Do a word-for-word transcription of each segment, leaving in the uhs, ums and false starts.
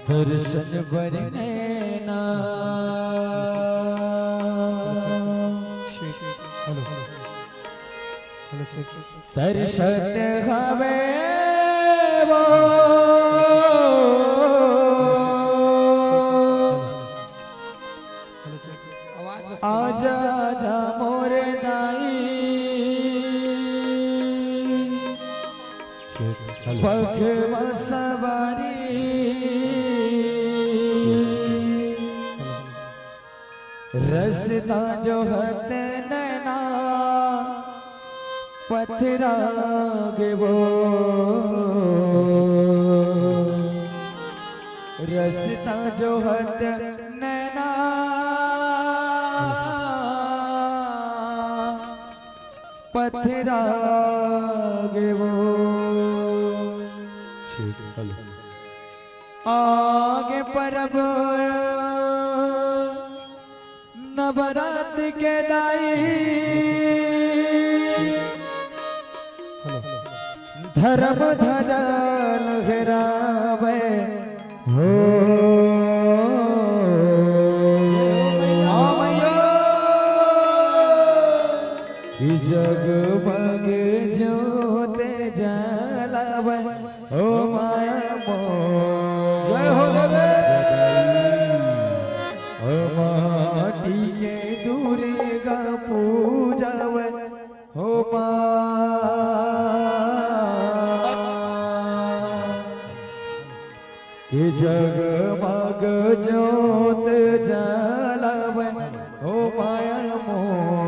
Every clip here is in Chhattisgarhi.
दर्शन बर नैना। Hello, hello, check. दर्शन हवे वो। Hello, check. आवाज बस आजा, आजा मोरे दाई। चेक। हेलो। पग म सवारी। रस्ता जोहत नैना पथरा गे वो। रस्ता जोहत नैना पथरा गे वो। चेक। हेलो। आगे परब नवरात के दाई। हेलो। धर्म ध्वजा लहरावे हो। हाँ मैया। कि जगमग जोत जलावे हो माया मोर। जय हो दादा। हो माटी के दुर्गा पूजावे हो माँ। कि जगमग जोत जलावे हो माया मोर।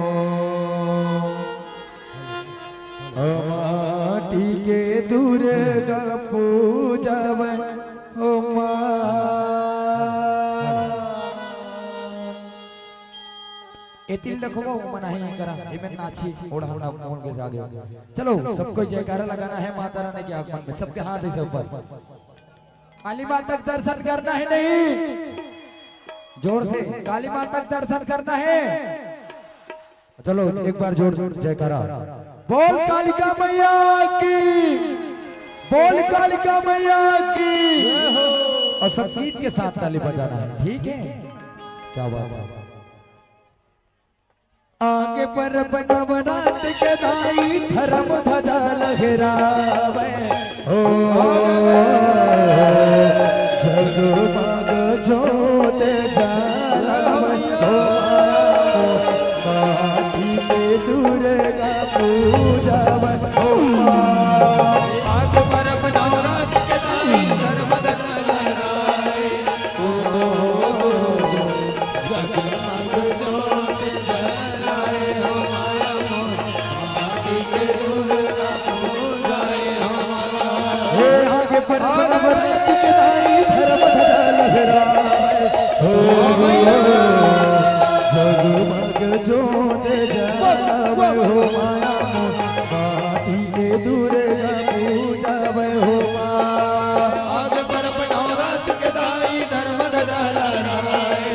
माटी के दुर्गा पूजावे हो माँ। एतिल देखो वो मनाही करा, एमे नाची, ओढ़ा ना मोल के जागे। चलो, सबको जयकारा लगाना है माता रानी के आगमन में। सबके हाथ ऐसे ऊपर। काली माता का दर्शन करना है नहीं? जोर से, काली माता का दर्शन करना है। चलो, एक बार जोर जयकारा। बोल कालिका मैया की, बोल कालिका मैया की। और सब गीत के साथ ताली बजाना है, ठीक है? क्या बात है। आगे पर नवरात के दाई धर्म ध्वजा लहरावे हो। जगमग जोत जलावे हो। माटी के दुर्गा पूजावे हो। आगे पर नवरात के दाई धर्म ध्वजा लहरावे। हे आगे पर बराबर के दाई धर्म ध्वजा लहराए। हो जगमग जोत जलावे हो माया माटी के दुर्गा पूजावे हो माँ। आगे पर नवरात के दाई धर्म ध्वजा लहराए।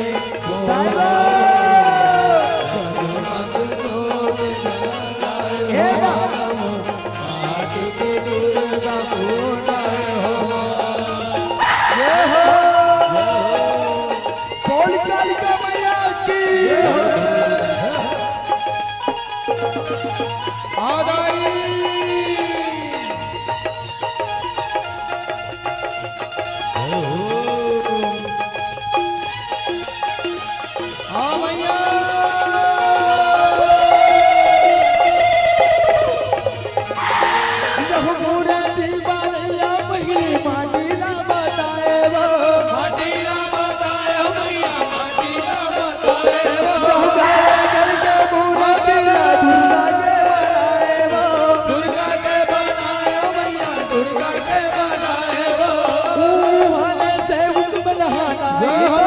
बोल कालिका मैया की। हाँ भैया। यह पूरा दीवालिया पहली माटी ना बताए वो। माटी ना बताए भैया, माटी ना बताए वो। यह गाया करके पूरा दिया दुर्गा के बनाए वो। दुर्गा के बनाए भैया, दुर्गा के बनाए वो। ऊ वाले से उन बलहाना। जय हो।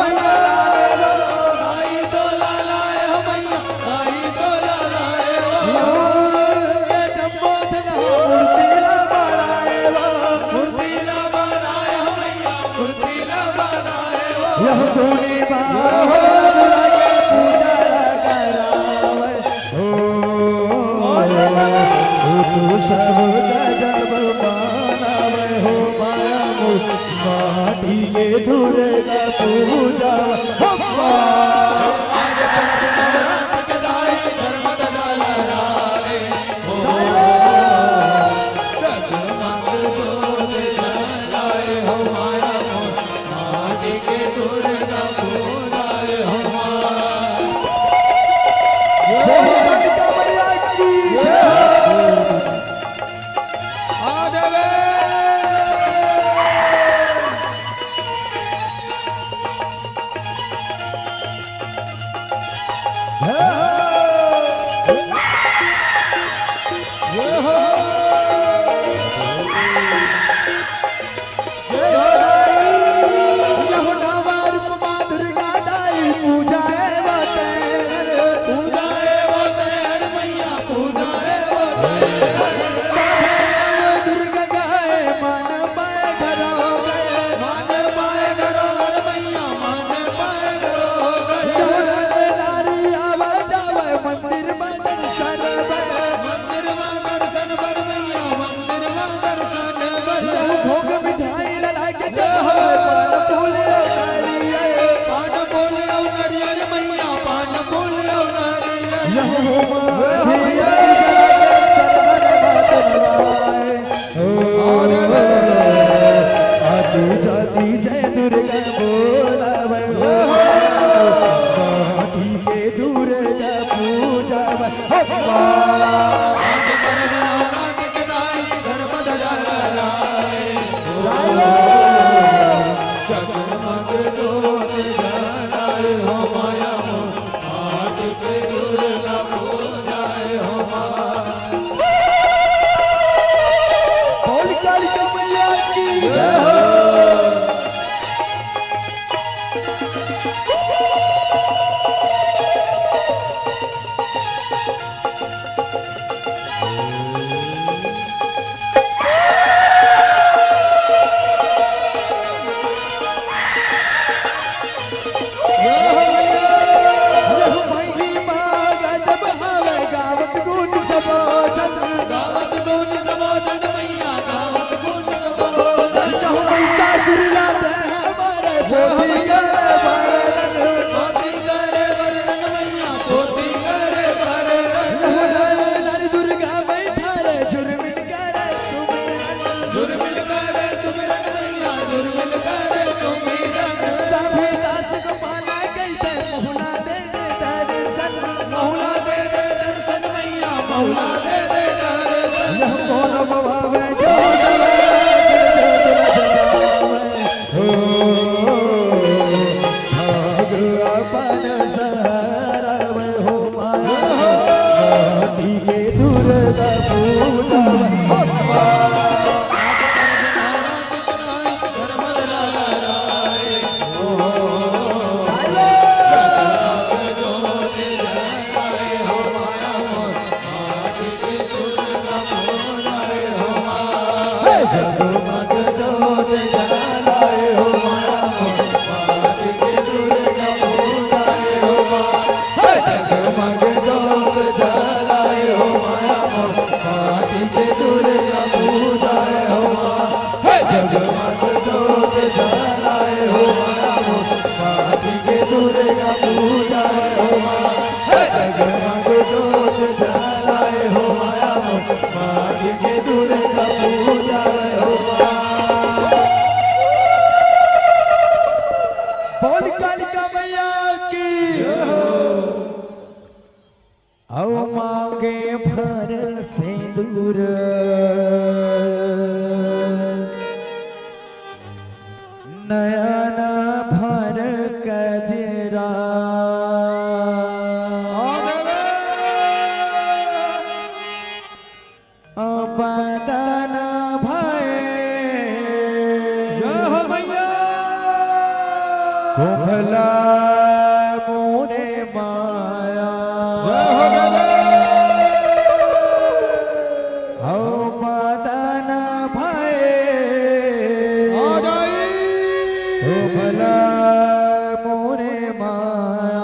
दुर्गा पूजा। बोल कालिका मैया की। अउ मांगे भर सिंदूर नयन भर कजरा। बदन भय जय हो मैया। कुंभला मोरे माया। जय हो दादा। हौ बदन भय आ जाई। कुंभला मोरे माया।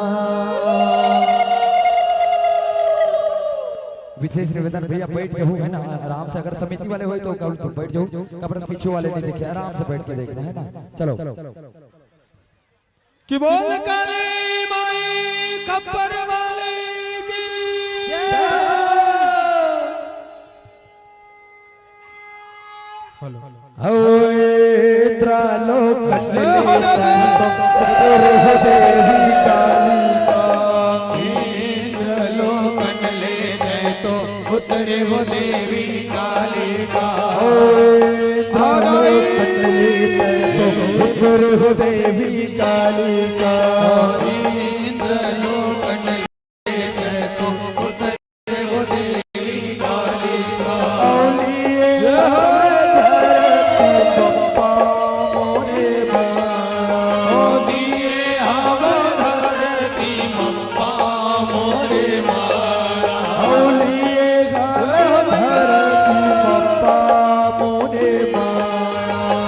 विशेष निवेदन भैया, बैठ जाहू, है ना, आराम से। अगर समिति वाले होय तो कहूँ तो बैठ जाहू, कपड़ा पीछे वाले नहीं देखे, आराम से बैठ के देखना, है ना। चलो। कि बोल काली माई खप्पर वाली की। हेलो। हवे त्रालो कटले तो देवी काली का। इंद्र लोकन ले जाए तो उतरे वो देवी कालिका। ओ, भागाई। उतरे वो देवी कालिका। इंद्र लोकन ले जाए तो उतरे वो देवी कालिका। औलिये धरती पप्पा मोरे माया। औलिये हवा धरती पप्पा मोरे माया। औलिये हवा धरती पप्पा मोरे माया।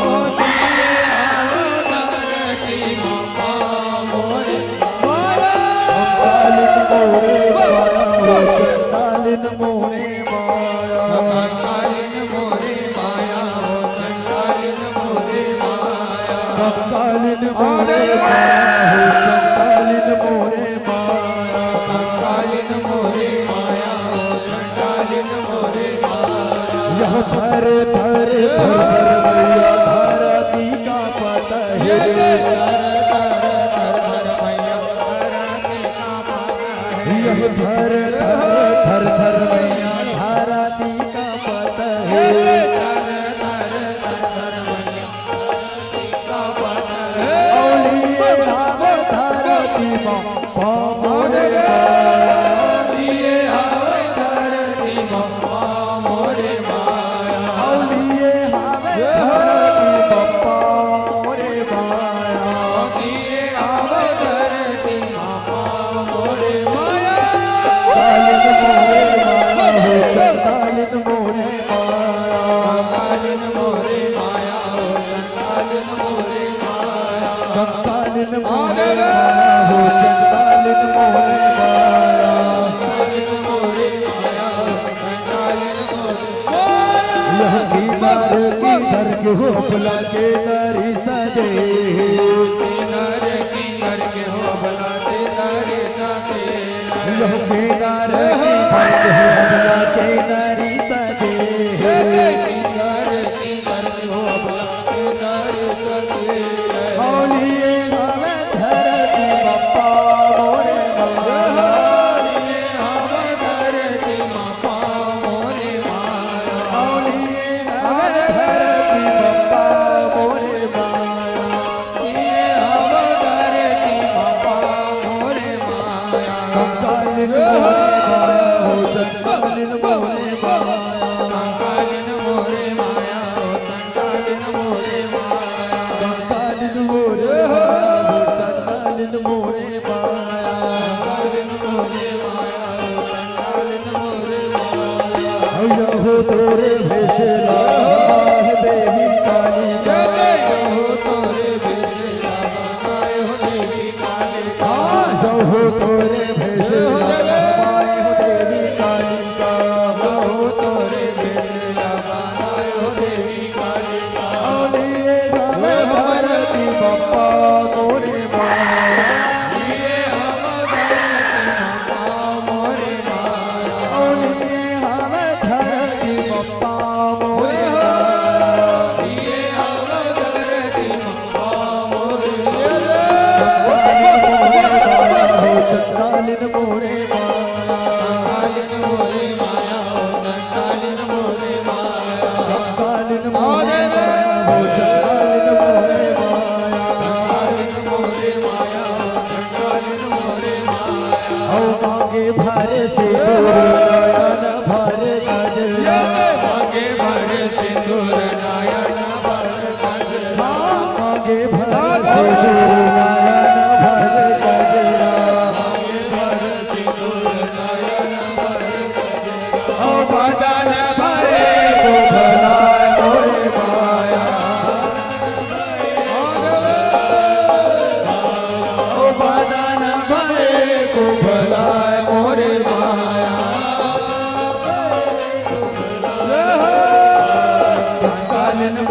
औलिये हवा धरती पप्पा मोरे माया। कालिन मोरे माया, चंडालिन मोरे माया। कालिन मोरे माया, चंडालिन मोरे माया। कंकालिन मोरे माया हो, चंडालिन मोरे माया। कंकालिन मोरे माया हो, चंडालिन मोरे माया। यह थर थर थर थर मैया धरती कांपत हे। ये थर थर थर थर मैया धरती कांपत हे। यह थर थर थर थर मैया धरती कांपत हे। औलिये हवे धरती मा पाँव मोरे माया। औलिये हवे धरती मा पाँव मोरे माया। औलिये हवे धरती मा पाँव मोरे माया। औलिये हवे धरती मा पाँव मोरे माया। कालिन मोरे माया हो, चंडालिन मोरे माया। कालिन मोरे माया हो, कंकालिन मोरे माया हो, चंडालिन मोरे माया। यह किनारे किनारे के हो भला के नारी सजे। किनारे किनारे के हो भला के नारी सजे। यह किनारे किनारे के हो भला के नारी सजे। किनारे किनारे के हो भला के नारी सजे। औलिये हवे धरती मा पाँव मोरे माया। औलिये हवे धरती मा पाँव मोरे माया। औलिये हवे धरती मा पाँव मोरे माया। औलिये हवे धरती मा पाँव मोरे माया। कंकालिन मोरे माया हो, चंडालिन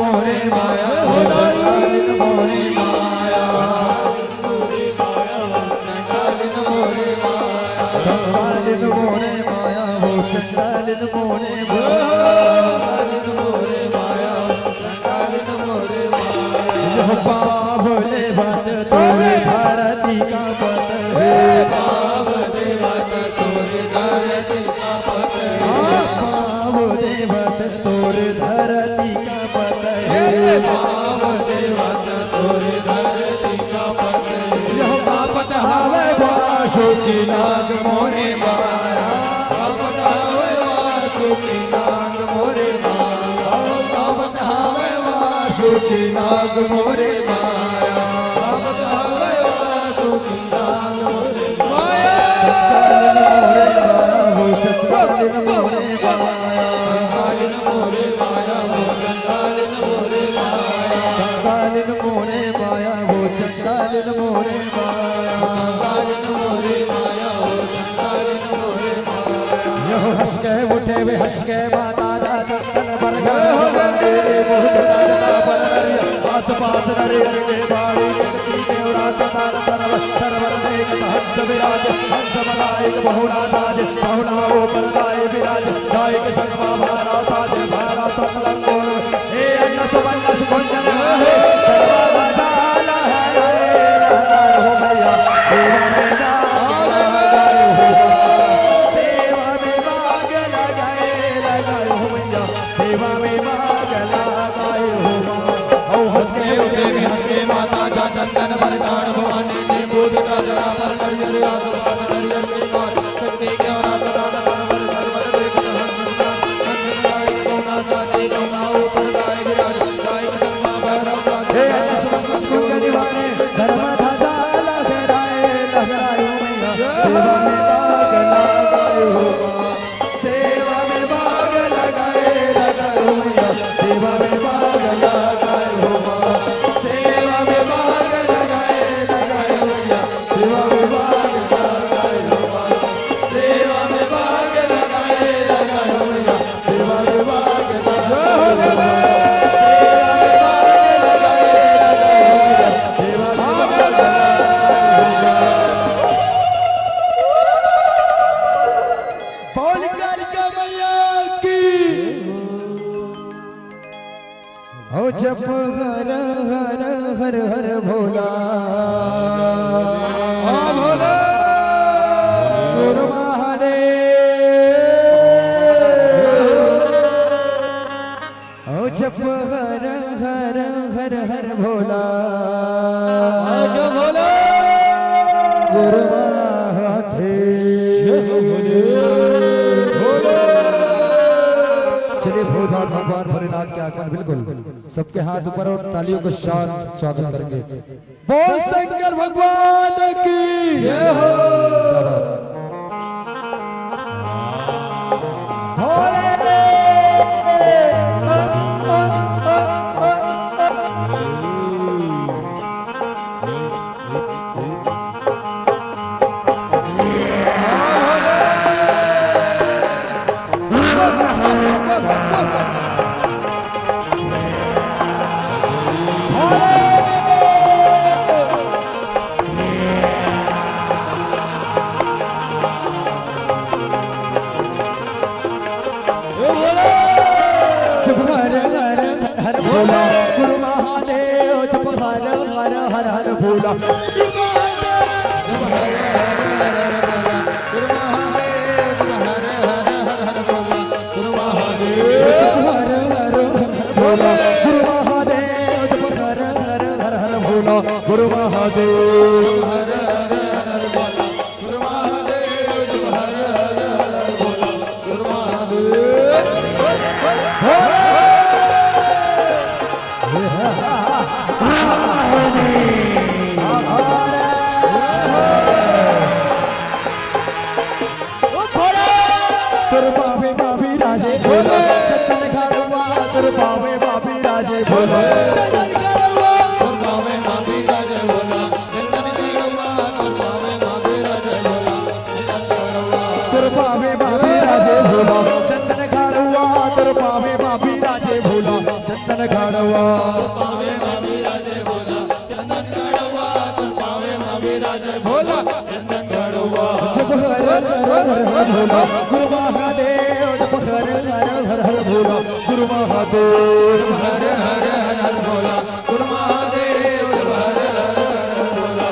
मोरे माया हो, चंडालिन मोरे माया। चंडालिन मोरे माया। चंडालिन मोरे माया हो, चंडालिन मोरे माया। चंडालिन मोरे माया हो, चंडालिन मोरे माया। यह पावले बात तोरे धरती का पत हे। पावले बात तोरे धरती का पत हे। हाँ, पावले बात तोरे धरती का पत हे। पावले बात तोरे धरती का पत हे। यह पापत हावय बासुकी नाग मोरे माया। पापत हावय बासुकी नाग मोरे माया। पापत हावय बासुकी नाग मोरे माया। पापत हावय बासुकी नाग मोरे माया। चंडालिन मोरे माया हो, चंडालिन मोरे माया। चंडालिन मोरे माया हो, चंडालिन मोरे माया। चंडालिन मोरे माया हो, चंडालिन मोरे माया। चंडालिन मोरे माया हो, चंडालिन मोरे माया। यह हंस के उठे वे, हंस के माता दा चंदन बरगद हो गए। बहुत राजा पर नरिया, आस पास नरिया के बाड़ी, जगती देवरा सदान सरवर, सरवर देख हंस विराज, हंस मदायक बहुना साज, बहुना ऊपर दाय विराज, दायक शर्मा भारा साज, भारा संग लंगोर। हे अन्नस वन्नस कुंजन वाले, दरबारा साला है रे, लहराए हो भैया, सेवा में दाग लगाए हो, सेवा में दाग लगाए, लगाए हो भैया, सेवा में दाग लगाए हो। ओ हंस के उठे में हंस के माता जा चंदन बरदान भवानी ने बूझ का जरा पर नरियर आस पास नरियर की मार। बोल कालिका मैया की। हो जप हर हर हर हर भोला। हाँ भोला। गुरु महादेव। हो जप हर हर हर हर भोला। हाँ जो भोला। गुरु महादेव। चलिए भोला भगवान भोलेनाथ के आगमन बिल्कुल। सबके हाथ ऊपर और तालियों के साथ स्वागत करेंगे। बोल शंकर भगवान की जय हो। भोले। चुप हर हर हर भोला, गुरु महादेव, चुप हर हर हर हर भोला। गुरु महादेव, चुप हर हर हर हर भोला, गुरु महादेव, चुप हर हर हर हर भोला, गुरु महादेव। तोर पावे बाबी राजे भोला, चंदन खाड़ुआ। तोर पावे बाबी राजे भोला, चंदन खाड़ुआ। तोर पावे बाबी राजे भोला, चंदन खाड़ुआ। तोर पावे बाबी राजे भोला, चंदन खाड़ुआ। तोर पावे बाबी राजे भोला, चंदन घड़वा। पावे मा विराजे भोला, चंदन घड़वा, तोर पावे मा विराजे भोला, चंदन घड़वा। जब हर हर हर हर भोला, गुरु महादेव, जब हर हर हर हर भोला, गुरु महादेव। हर हर हर हर भोला, गुरु महादेव, हर हर हर हर भोला।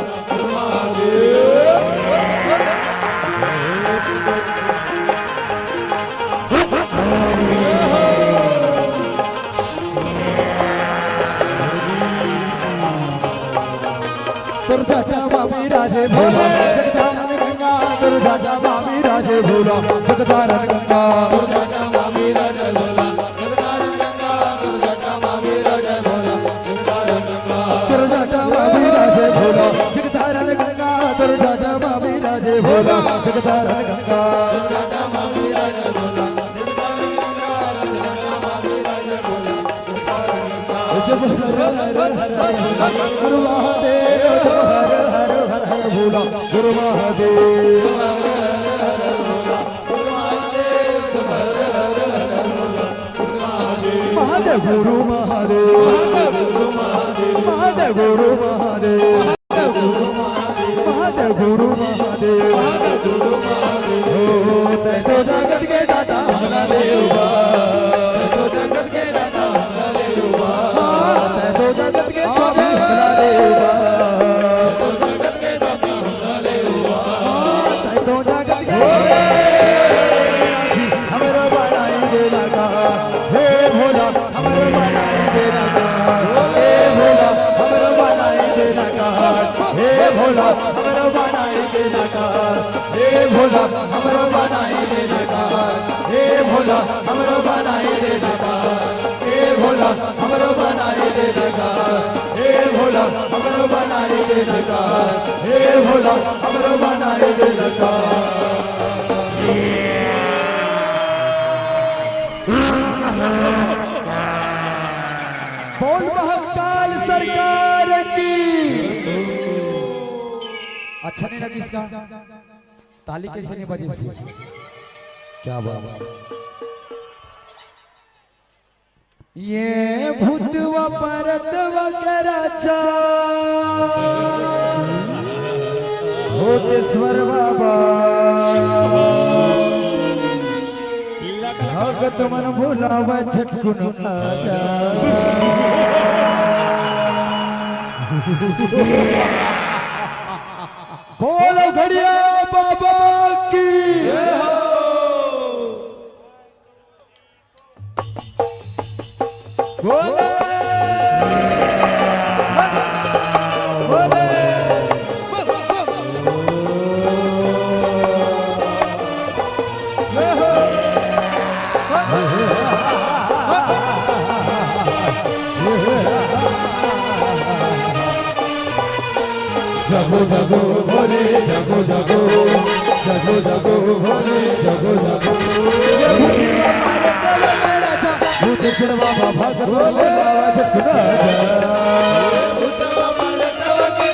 तोर जटा मा विराजे भोला, जगदानंद गंगा। तोर जटा मा विराजे भोला, जगदानंद गंगा। तोर जटा मा विराजे भोला, जगदानंद गंगा। तोर जटा मा विराजे भोला, जगदानंद गंगा। तोर जटा मा विराजे भोला, जगदानंद गंगा। तोर जटा मा विराजे भोला, जगदानंद गंगा। तोर जटा मा विराजे भोला, जगदानंद गंगा। तोर जटा मा विराजे भोला, जब हर हर हर हर हर महादेव, जब हर हर हर हर भोला, गुरु महादेव। महादेव गुरु महादेव, महादेव गुरु महादेव, महादेव गुरु महादेव, महादेव गुरु महादेव, महादेव गुरु महादेव, महादेव गुरु महादेव। ओ, तैं तो जगत के दाता हमारा देव बा, तैं तो जगत के दाता हमारा देव बा, तैं तो जगत के स्वामी हमारा देव बा, तैं तो जगत के स्वामी हमारा देव बा, तैं तो जगत के हमरो बनाई देना का, हे भोला, हमरो बनाई देना का, हे भोला, हमरो बनाई देना का, हे भोला, हमरो बनाई देना का, हे भोला, हमरो बनाई देना का, हे भोला, हमरो बनाई देना का, हे भोला, हमरो बनाई देना का, हे भोला, हमरो बनाई देना का, हे भोला, हमरो बनाई देना का। बोल महाकाल सरकार की। अच्छा नहीं लगी इसका? ताली कैसे नहीं बजी? क्या बात है। ये भूतवा परतवा के राजा भूतेश्वर बाबा, भगत मन बुलावे झटकुन आजा। बोलो घड़िया बाबा की। जगो जगो भोले जगो जगो, जगो जगो भोले जगो जगो। भूतेश्वर बाबा भगत बोलावा झटकुन आजा। भूतवा परतवा के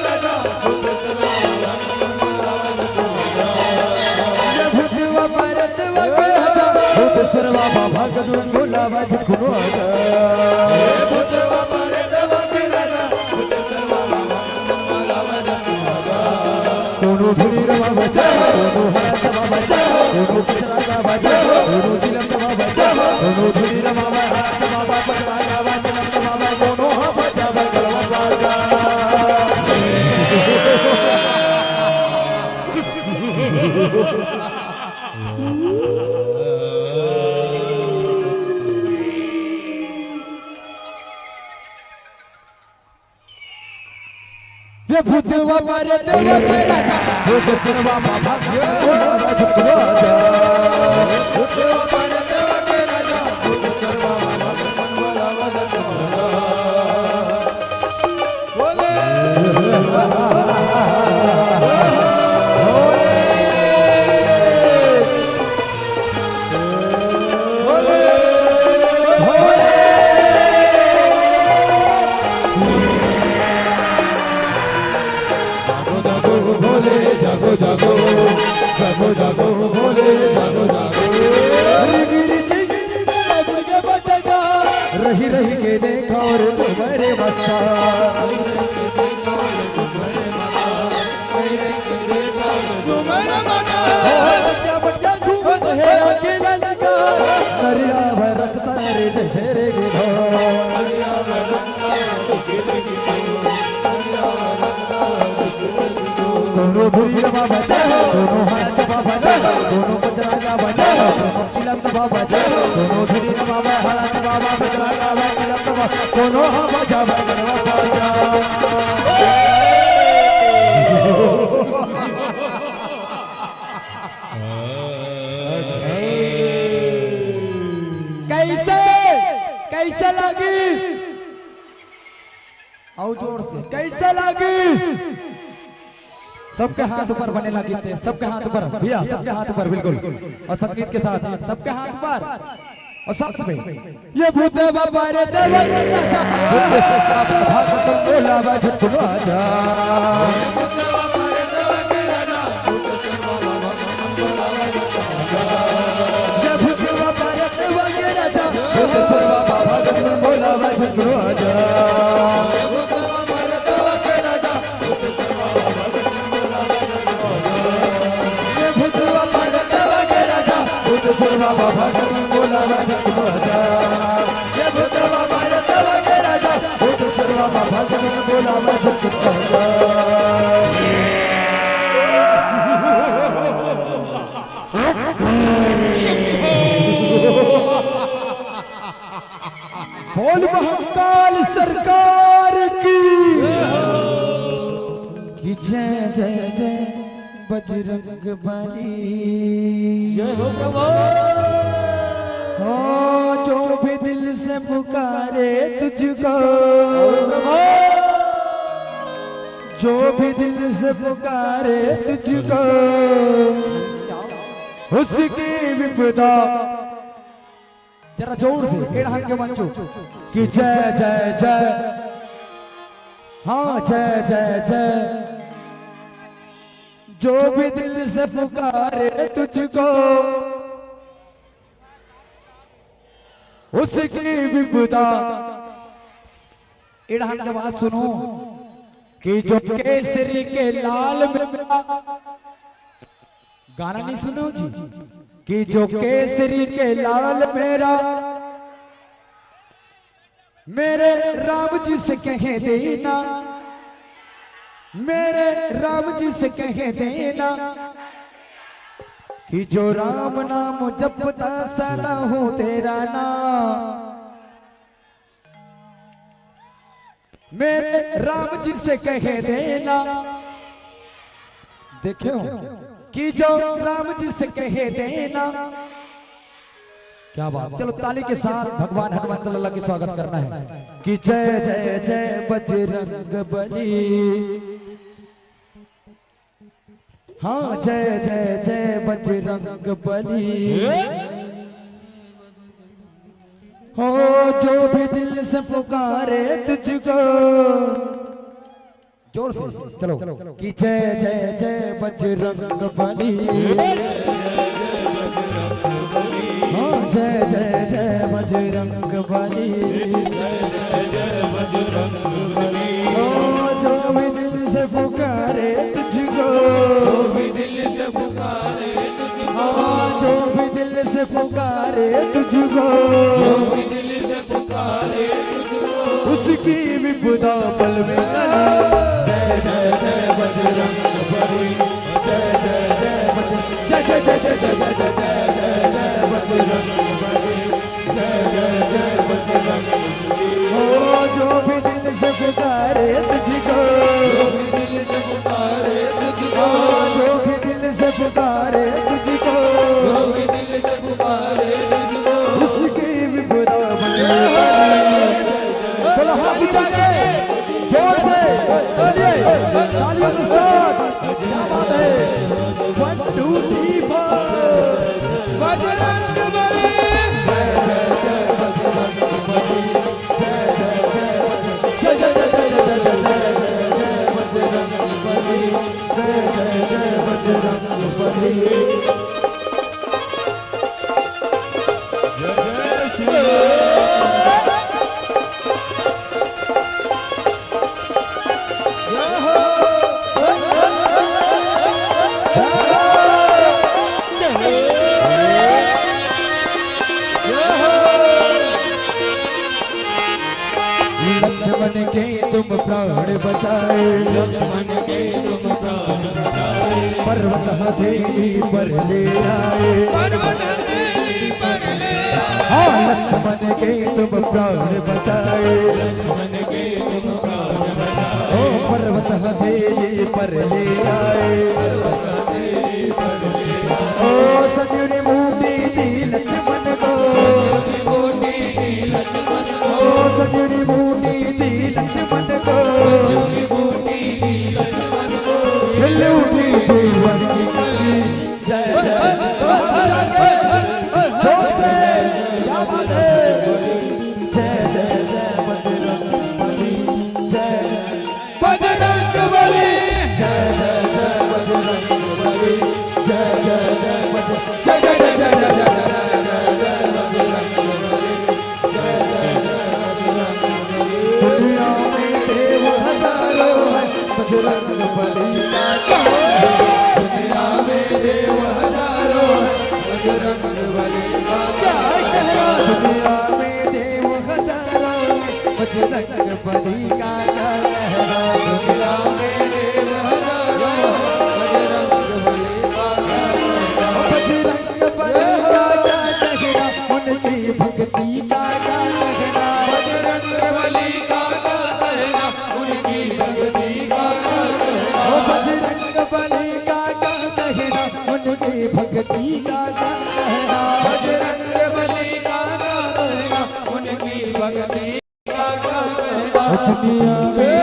राजा भूतेश्वर बाबा भगत बोलावा झटकुन आजा। कोनो धुरी रमा बजा, कोनो हरा रमा बजा, कोनो पिछड़ा रमा बजा, कोनो चिलम रमा बजा, कोनो धुरी रमा बजा, रमा बजा, रमा बजा, कोनो हा बजा, बजा, बजा। ये भूतवा परतवा के राजा, भूतेश्वर बाबा भगत बोलावा झटकुन आजा। भूतवा परतवा के राजा, भूतेश्वर बाबा भगत मन बोलावा झटकुन आजा। बोले। जागो जागो भोले, जागो जागो, जागो जागो भोले, जागो जागो। रही रही के देखा और तुम्हारे मस्ता। बच्चा, बच्चा, झूमत हे अकेला लगा। दरिया भर रखता रे जैसे रे गिधौर। दोनों धुरी बाबा जय हो, दोनों हाथ बाबा जय हो, दोनों बजरंगा बाबा जय हो, दोनों चिलम बाबा जय हो, दोनों धुरी बाबा, हाथ बाबा, बजरंगा बाबा, चिलम बाबा, दोनों हाथ बाजा, बाजा, बाजा। कैसे, कैसे लगी? अउ जोर से, कैसे लागिस? सबके हाथ ऊपर बने लागिस ते, सबके हाथ ऊपर भैया, सबके हाथ ऊपर बिल्कुल। और संगीत के साथ सबके हाथ ऊपर। और साथ में ये भूत बाबा रे देवा, भूत से बाबा भागत बोला बा झुक राजा। बोल महाकाल सरकार की, कि जय जय जय बजरंग बली। जय हो प्रभु। हो जो भी दिल से पुकारे तुझको, जो भी दिल से पुकारे तुझको, उसकी विपदा। जरा जोर से एड़हन के मंचू कि जय जय जय, हाँ जय जय जय। जो भी दिल से पुकारे तुझको, उसकी विपदा। एड़हन के बात सुनो कि जो केसरी के लाल में, गाना नहीं सुनो जी, कि जो केसरी के लाल मेरा, मेरे राम जी से कह देना, मेरे राम जी से कह देना कि जो राम नाम जपता सदा हो तेरा नाम। मेरे राम जी से कह देना, देखे हो कि जो राम जी से कह देना। क्या बात, चलो ताली के साथ भगवान हनुमंत लाला के स्वागत करना है कि जय जय जय बजरंग बली। हाँ जय जय जय बजरंग बली। हो जो भी दिल से पुकारे तुझको, जोर से चलो कि जय जय जय बजरंग बली। हाँ जय जय जय बजरंग बली। हो जो भी दिल से पुकारे तुझको, हाँ जो भी दिल से पुकारे तुझको, उसकी विपदा पल में टली। जय जय जय बजरंग बली, जय जय जय बजरंग, जय जय जय जय जय जय जय जय जय जय बजरंग बली, जय जय जय बजरंग बली। ओ जो भी दिल से पुकारे तुझको, जो भी दिल से पुकारे तुझको, जो भी दिल से पुकारे तुझको, जो भी दिल से पुकारे तुझको, उसकी विपदा बन। बोलो हाथ उठा के जोर से, चलिए तालियों के साथ। क्या बात है? One, two, three, four। Bajrang Bali. जय जय जय बजरंग बली। जय जय जय बजरंग, जय जय जय जय जय जय जय बजरंग बली। जय जय जय बजरंग बली। जय श्री राम। लक्ष्मण के तुम प्राण बचाए, लक्ष्मण के तुम प्राण बचाए। पर्वत हथेली पर ले आए, पर्वत हथेली पर ले आए। हाँ, लक्ष्मण के तुम प्राण बचाए, लक्ष्मण के तुम प्राण बचाए। ओ पर्वत हथेली पर ले आए, पर्वत हथेली पर ले आए। ओ संजीवनी बूटी दी लक्ष्मण को, संजीवनी बूटी दी लक्ष्मण को। ओ संजीवनी बूटी दी लक्ष्मण को, संजीवनी बूटी दी लक्ष्मण को। खिल उठी जीवन की कली। जय जय। जोर से। क्या बात है? जय जय जय बजरंग बली। जय बजरंग बली। जय जय जय बजरंग बली। जय जय जय बजरंग, जय जय जय जय जय जय जय जय बजरंग बली। जय जय जय बजरंग बली। दुनिया में देव हजारों हैं, बजरंग बली का कहर है। दुनिया में देव हजारों हैं, बजरंग बली का कहर है। दुनिया में देव हजारों हैं, बजरंग बली का कहर है। दुनिया में देव हजारों हैं, बजरंग बली का कहर है। बजरंग बली का कहर है, उनकी भक्ति का कहर है। बजरंग बली का कहर है, उनकी भक्ति का कहर है। ओ बजरंग बली का कहर है, उनकी भक्ति का कहर है। बजरंग बली का कहर है, उनकी भक्ति का कहर है। दुनिया में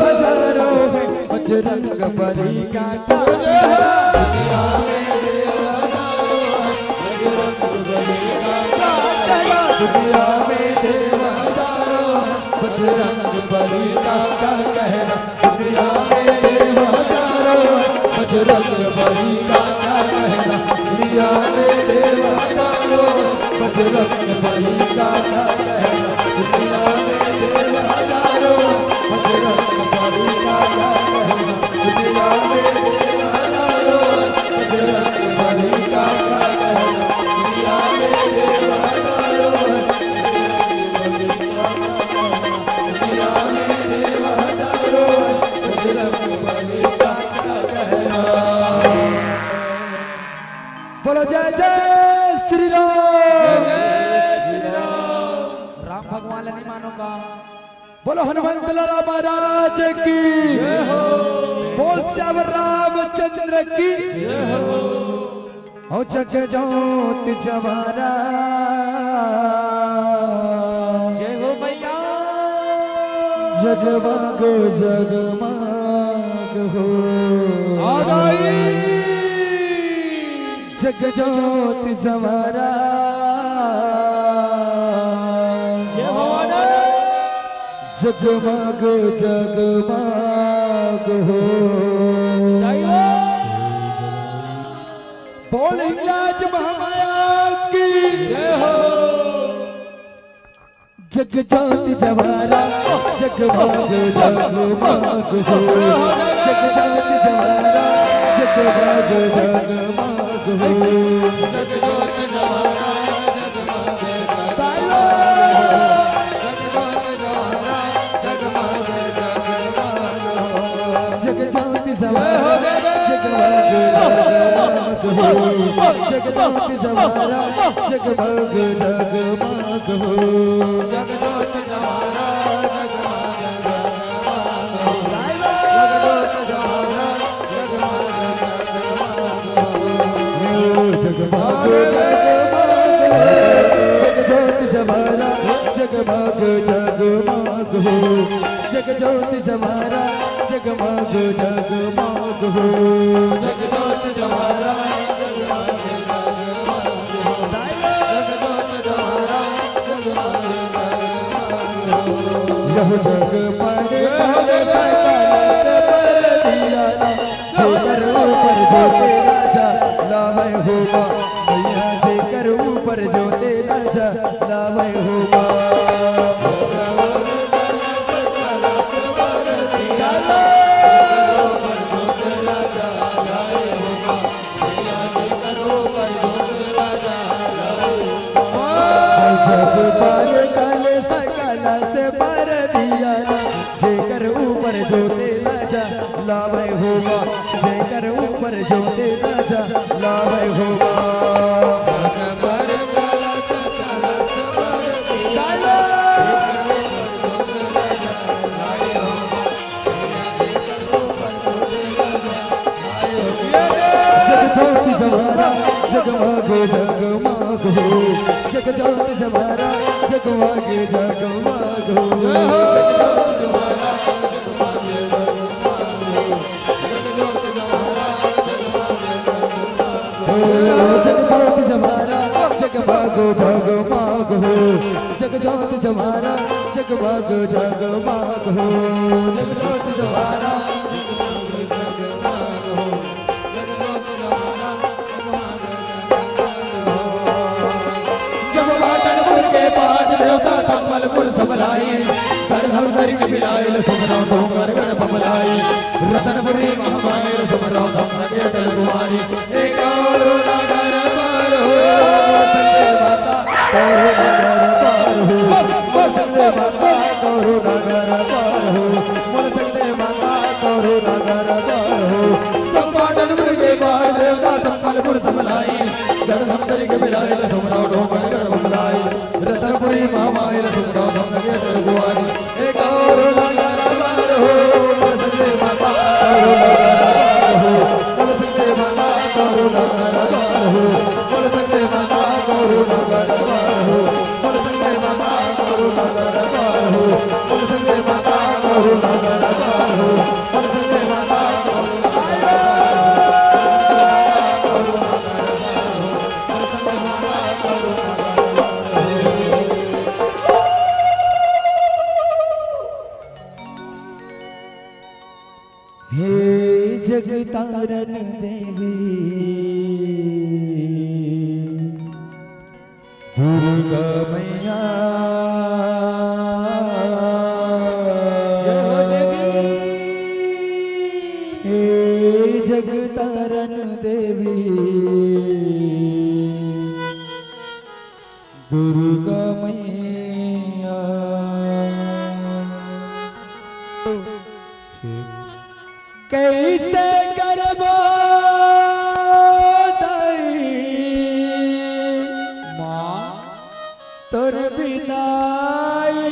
हजारों हैं, बजरंग बली का कहर है। दुनिया में देव हजारों हैं, बजरंग बली का कहर है। दुनिया में देव हजारों हैं, बजरंग बली का कहर है। दुनिया में देव हजारों, बजरंग बली का कहर है। दुनिया में देव हजारों, बजरंग बली का कहर है। दुनिया में देव हजारों, बजरंग बली का कहर है। दुनिया में देव हजारों, बजरंग बली का कहर है। दुनिया में देव हजारों, बजरंग बली का कहर है। दुनिया में देव हजारों, बजरंग बली का कहर है। बोलो जय जय श्री राम। जय श्री राम। राम भगवान ला नहीं मानो का? बोलो हनुमंत लाला महाराज की। जय हो। बोल सियावर रामचंद्र की। जय हो। हो जग जोत जवारा। जय हो भैया। जगमग जगमग हो। आ गई। जग जोत जवारा। जय हो आनंद। जगमग जगमग हो। जय हो। बोल हिंगलाज महामाया की। जय हो। जग जोत जवारा, जगमग जगमग हो। जग जोत जवारा, जगमग जगमग हो। जग जोत जवारा, जगमग जगमग हो। जग जोत जवारा, जगमग जगमग हो। जग जोत जवारा, जगमग जगमग हो। जग जोत जवारा, जगमग जगमग हो। जग जोत जवारा, जगमग जगमग हो। जगमग जगमग हो। जग जोत जवारा, जगमग जगमग हो। जग जोत जवारा, जगमग जगमग हो। जग जोत जवारा, जगमग जगमग हो। जग जोत जवारा, जगमग जगमग हो। यह जग पर काल सकल से पर दिया ना। जेकर ऊपर जोते राजा लावे हो माँ, मैया जेकर ऊपर जोते राजा लावे हो माँ। जग पर काल सकल से पर दिया ना, जेकर ऊपर जोते ना जा लावे होगा, जेकर ऊपर जोते ना जा लावे होगा। जगज्योति जमारा जगमग जगमग हो, जगज्योति जमारा जगमग जगमग हो। जय हो। जगज्योति जमारा जगमग जगमग हो, जगज्योति जमारा जगमग जगमग हो, जगज्योति जमारा जगमग जगमग हो, जगज्योति जमारा जगमग जगमग हो। जब पाटनपुर के पाट देवता संबलपुर सब लाई, गढ़ धमतरी के बिलायल सुमरौ डोंगरगढ़ बमलाई, रतनपुरी महामायल सुमरौ धमनगे तलकुमारी, एक और नगर पर हो, संजय माता और नगर पर हो, संजय माता और नगर पर हो, मोर संजय माता और नगर पर हो। जब पाटनपुर के पाट देवता संबलपुर सब लाई, गढ़ धमतरी के बिलायल सुमरौ डोंगरगढ़ बमलाई, रतनपुरी महामायल सुमरौ धमनगे तलकुमारी, एक और नगर पर हो, मोर संजय माता और नगर पर हो, मोर संजय माता और नगर पर हो, मोर संजय माता और नगर पर हो, मोर संजय माता और नगर पर हो, मोर संजय माता और नगर पर हो, मोर संजय माता और नगर पर हो। हे जगतारन देवी दुर्गा मैया, जय हो देवी। हे जगतारन देवी दुर्गा मैया। कैसे करबो दाई माँ तोर बिदाई,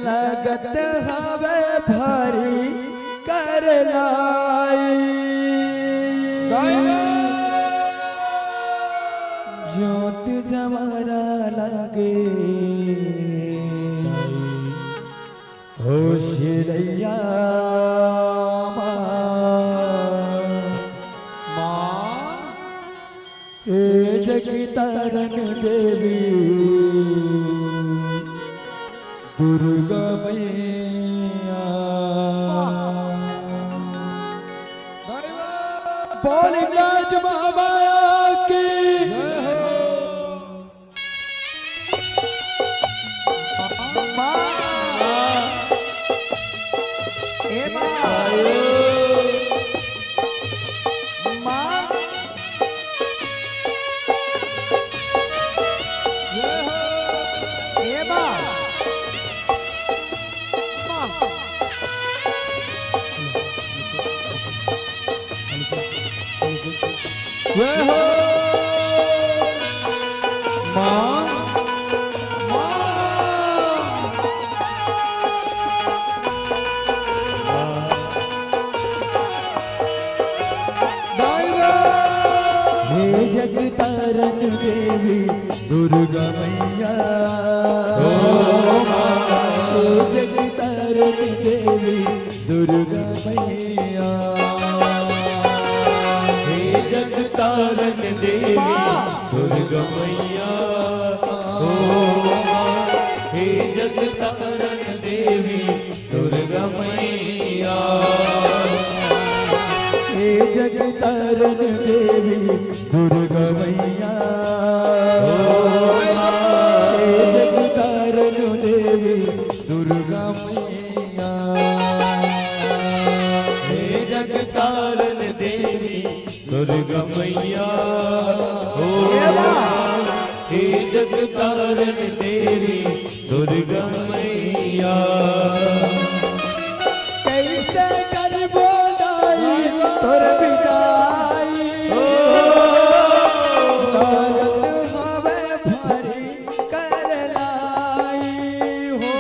लगत हवे भारी करनाई। जोत जवारा लागे हो सिरैया माँ, माँ। हे जगतारन देवी दुर्गा मैया। बोल गज बाबा की। माँ। ए माँ। माँ। ए माँ। माँ। जय हो माँ, माँ। हे जगतारन देवी दुर्गा मैया, ओ माँ। हे जगतारन देवी दुर्गा मैया। हे जगतारन देवी माँ। दुर्गा मैया, ओ माँ। हे जगतारन देवी दुर्गा मैया। हे जगतारन देवी दुर्गा मैया। ओ माँ। हे जगतारन देवी दुर्गा मैया। हे जगतारन देवी दुर्गा मैया। ओ हे हे जगतारन देवी दुर्गा मैया। कइसे करबो दाई तोर बिदाई, ओ। लागत हवे भारी कर लाई हो।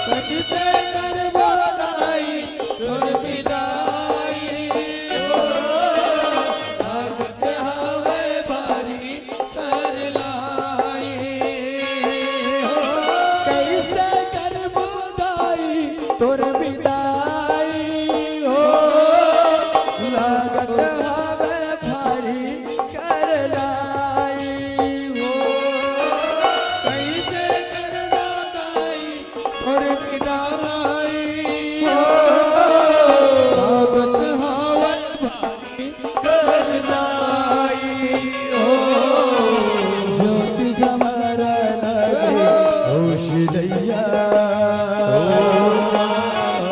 कइसे करबो दाई तोर बिदाई हो। लागत हवे भारी कर लाई हो। कइसे करबो दाई तोर बिदाई हो। लागत हवे भारी कर लाई हो। कइसे करबो दाई तोर बिदाई हो। लागत हवे भारी कर लाई हो। ज्योति जमरा लगे होश दैया,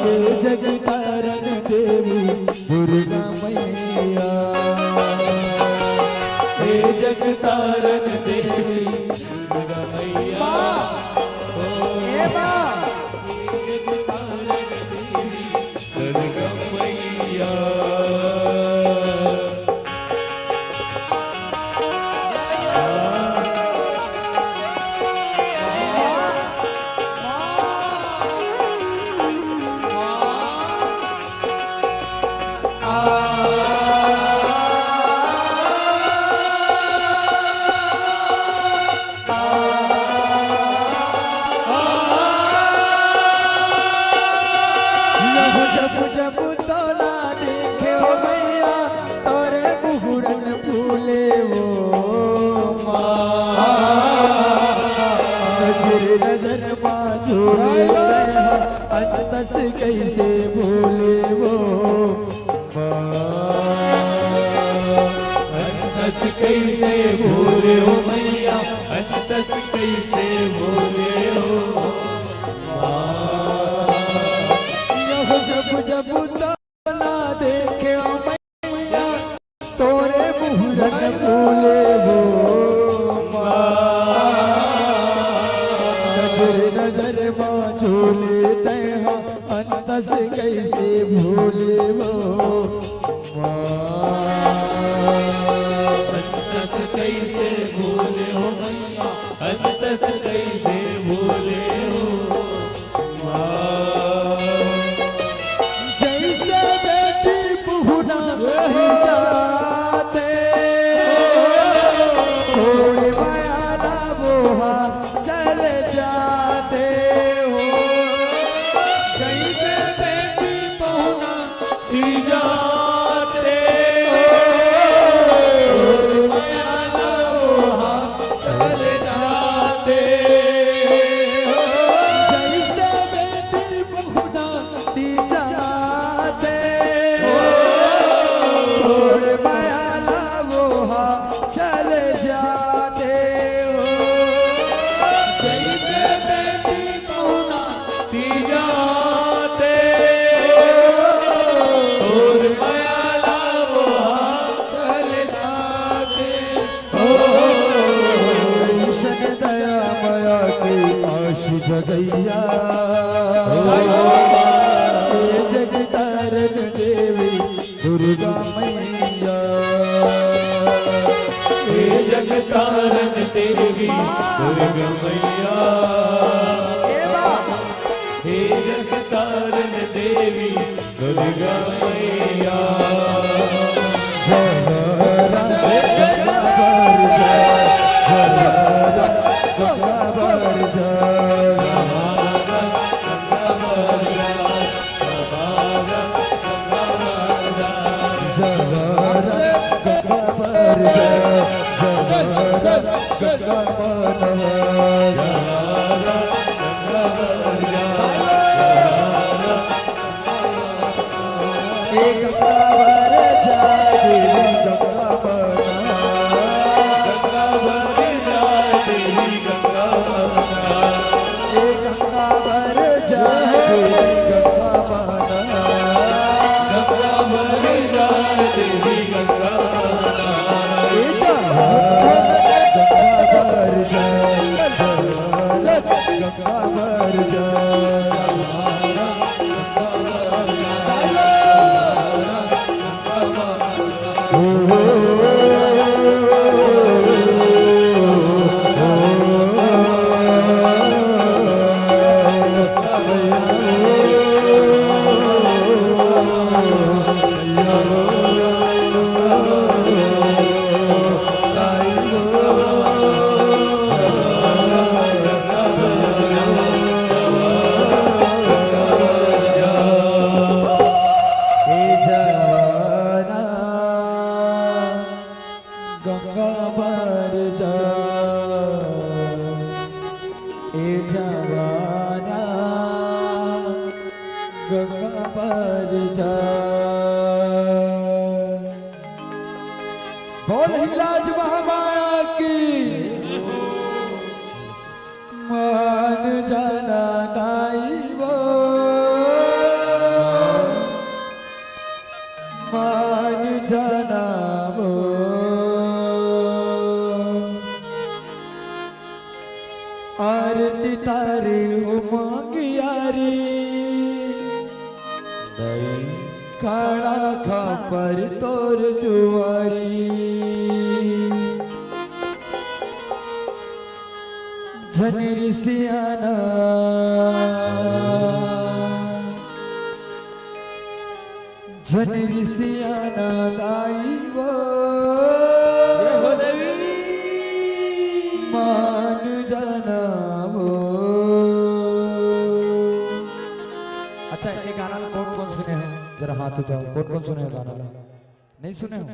हे जगतारन देवी दुर्गा मैया। हे जगतारन देवी दुर्गा मैया। ए माँ। हे जगतारन देवी दुर्गा मैया। जब जब तोला देखे हो मैया, तोरे मुहरन फूले वो माँ। नजर नजर मा झूले तैहा, अंतस कैसे भूले वो माँ। अंतस कैसे भूले हो मैया, अंतस कैसे भूले हो माँ। जब जब तोला देखे हो मैया, तोरे मुहरन फूले वो माँ। नजर नजर मा झूले तैहा, अंतस कैसे भूले वो माँ। अंतस कैसे भूले हो मैया, अंतस कैसे भूले हो माँ। जैसे बेटी पहुना जाते, छोड़ माया ला वोहा चल जाते हो। जैसे बेटी पहुना जाते हो, माया ला वोहा चल जाते हो। जैसे बेटी पहुना ती जाते हो, छोड़ माया ला वोहा चल जाते हो। जैसे बेटी पहुना ती जाते हो, छोड़ माया ला वोहा चल जाते हो। ईशन दया मया के आश जगैया, हे जगतारन देवी दुर्गा मैया। हे जगतारन देवी दुर्गा मैया। हे जगतारन देवी दुर्गा मैया। जय हो राम, जय हो राम, जय हो राम, जय हो राम। जय हो राम, जय हो राम, जय हो राम। एक गंगा भर जा देवी गंगा बना। गंगा भर जा देवी गंगा बना। एक गंगा भर जा देवी गंगा बना। गंगा भर जा देवी गंगा बना। ए जा। तारी उमंगियारी, दई काला खापर तोर दुआरी। झन रिसियाना, झन रिसियाना दाई वो, जय हो देवी। मान जाना वो। अच्छा, ये गाना ला कौन कौन सुने हो? जरा हाथ उठाओ, कौन कौन सुने हो गाना ला? नहीं सुने हो?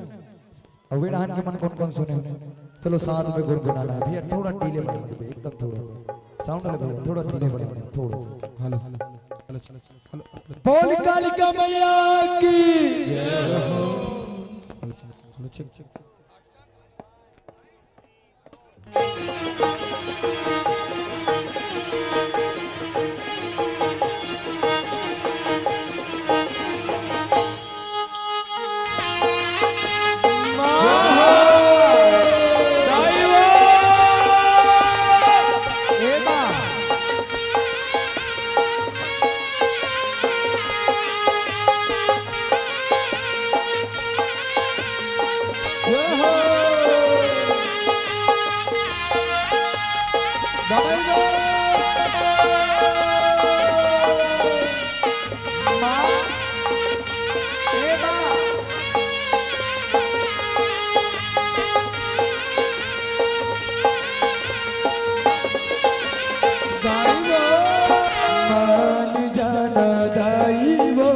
और वीर हन के मन कौन कौन सुने हो? चलो, साथ में गुनगुनाना है भैया, थोड़ा delay बढ़ा दे भैया, एकदम थोड़ा। Sound वाले भैया, थोड़ा delay बढ़ा दे, थोड़ा सा। Hello, hello, hello, hello. बोल कालिका मैया की। Hello, cheque, cheque. मान जाना दाई वो,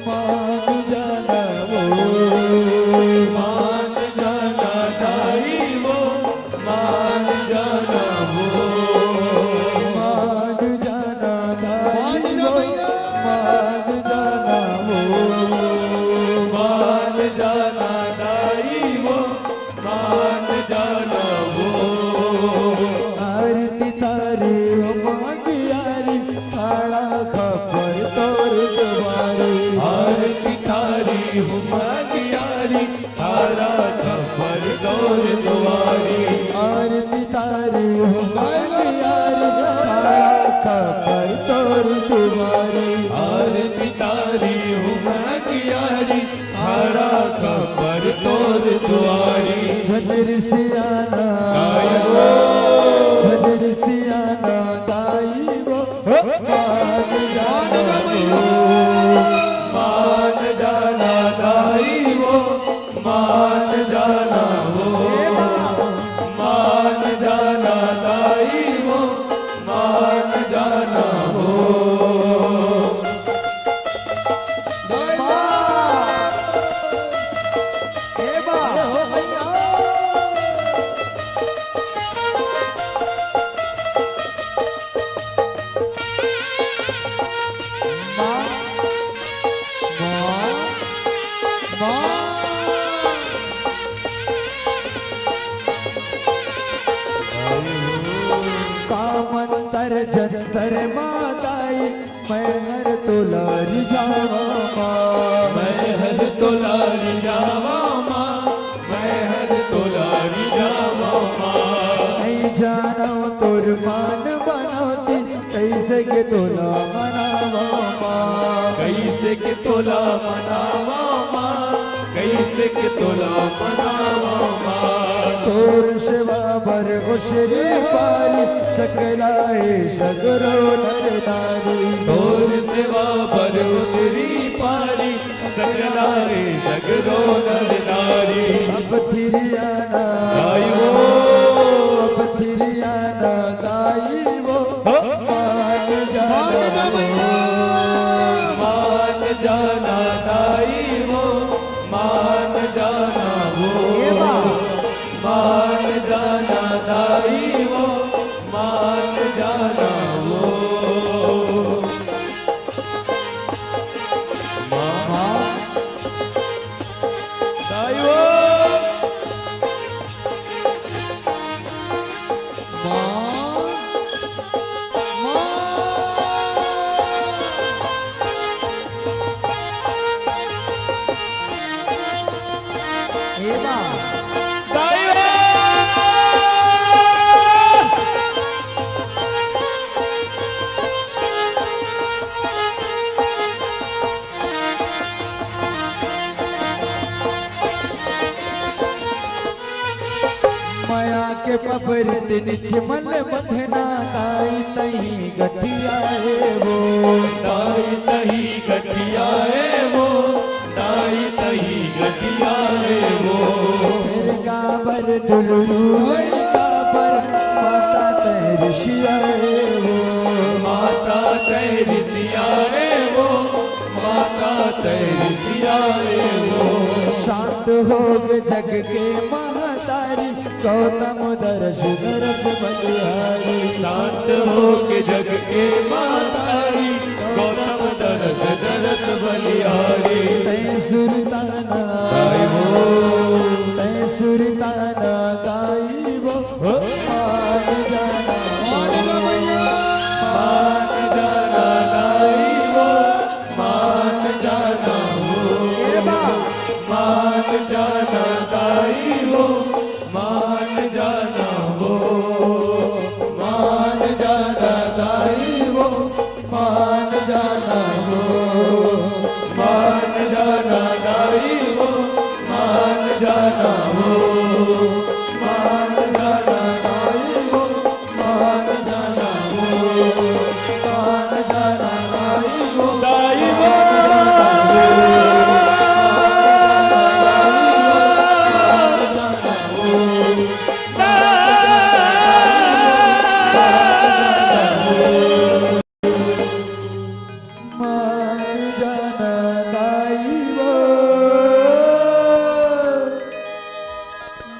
मान जाना वो, मान जाना दाई वो, मान जाना वो, मान जाना दाई वो, मान जाना वो, मान जाना दाई वो, मान जाना वो। आरती तारी हो मांगियारी, खाड़ा खप्पर तोर दुआरी। आरती तारी हो मांगियारी, खाड़ा खप्पर तोर दुआरी। आरती तारी हो मांगियारी, खाड़ा खप्पर तोर दुआरी। आरती तारी हो मांगियारी, खाड़ा खप्पर तोर दुआरी। झन रिसियाना, गाय वो। झन रिसियाना दाई वो, मान जाना वो, मान जाना दाई वो, मान जाना वो, मान जाना दाई वो, मान जाना वो। का मंतर जंतर माताई, मैं हर तोला रिझावा माँ। मैं हर तोला रिझावा माँ, मैं हर तोला रिझावा माँ। नहीं जाना तोर मान बनाती, कैसे के तोला मनावा माँ। कैसे के तोला मनावा माँ, कैसे के तोला मनावा माँ। तोर सेवा बर ओछरी पारी, सकला हे सगरो नर नारी। तोर सेवा बर ओछरी पारी, सकला हे सगरो नर नारी। अब थिरियाना, दाई वो। अब थिरियाना, दाई वो। हो। मान जाना मान जाना वो। मान जाना दाई वो, मान जाना वो। ए बा। मान जाना दाई वो, मान जाना वो। माँ। दाई वो। माँ। माँ। ए बा। दाई वो। बरत निचमल मधना, ताई तही गठियाए वो। ताई तही गठियाए वो, ताई तही गठियाए वो। फिर काबर डुलरू वही काबर, माता तै रिसियाए वो। माता तै रिसियाए वो, माता तै रिसियाए वो। शांत हो गे जग के महतारी, गौतम दरस दरस बलिहारी। शांत हो के जग के महतारी, गौतम दरस दरस बलिहारी। तै सुरताना दाई वो। तै सुरताना दाई वो। हो। मान जाना। मान जा भैया। मान जाना दाई वो। मान जाना हो। ए बा। मान जाना दाई वो, मान जाना हो। मान जाना दाई वो, मान जाना हो। मान जाना दाई वो, मान जाना हो। मान जाना दाई वो, मान जाना हो, मान जाना दाई वो, दाई वो। मान जाना दाई वो,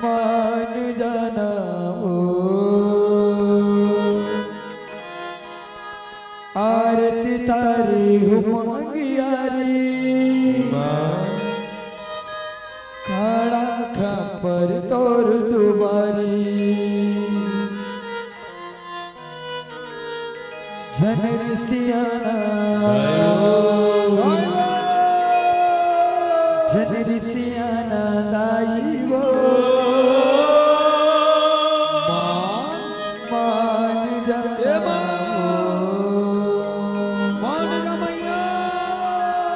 मान जाना वो। आरती तारी हुम अंगियारी, खड़ा खपर तोर दुबारी। झन रिसियाना, झन रिसियाना दाई वो। मान जा।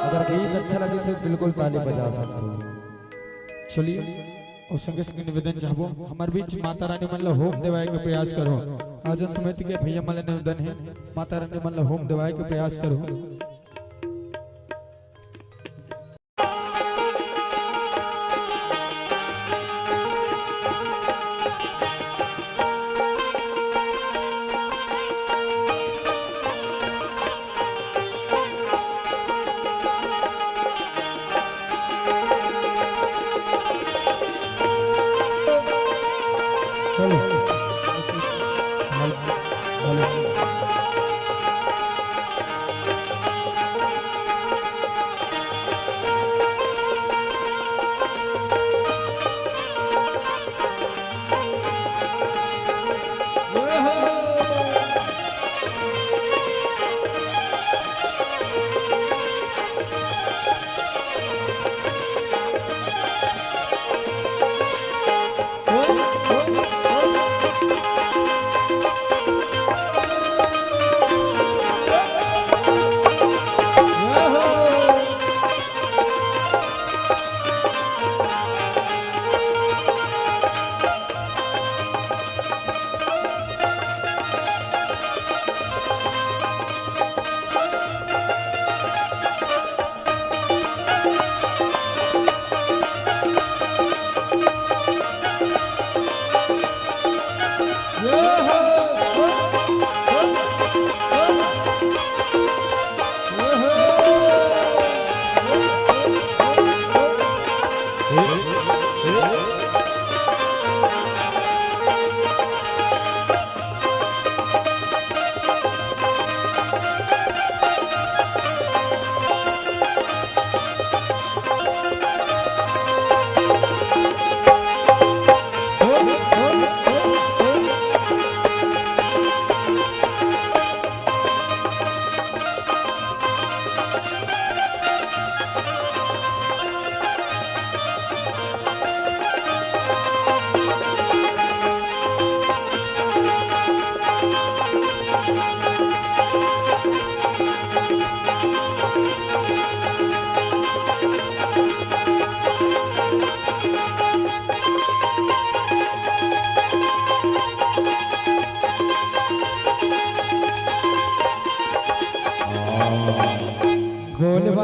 अगर गीत अच्छा लगे तो बिल्कुल ताली बजा सकते हो। चलिए, अउ संगे संगे निवेदन चाहबो, हमर बीच माता रानी मन ला होम देवाए के प्रयास करो। आयोजन समिति के भैया मन ला निवेदन हे, माता रानी मन ला होम देवाए के प्रयास करो। चलो।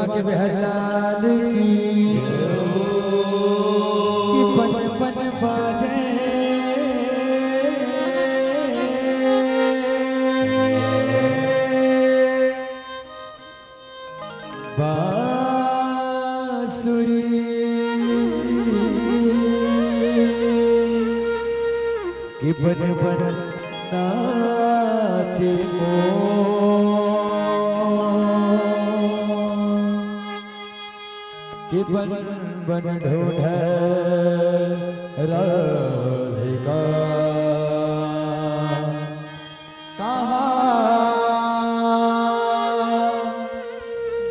के बिहारी लाल की, कि पन पन बाजे बांसुरी, कि बन बन नाचे मोर, कि बन बन ढूंढे राधिका। कहाँ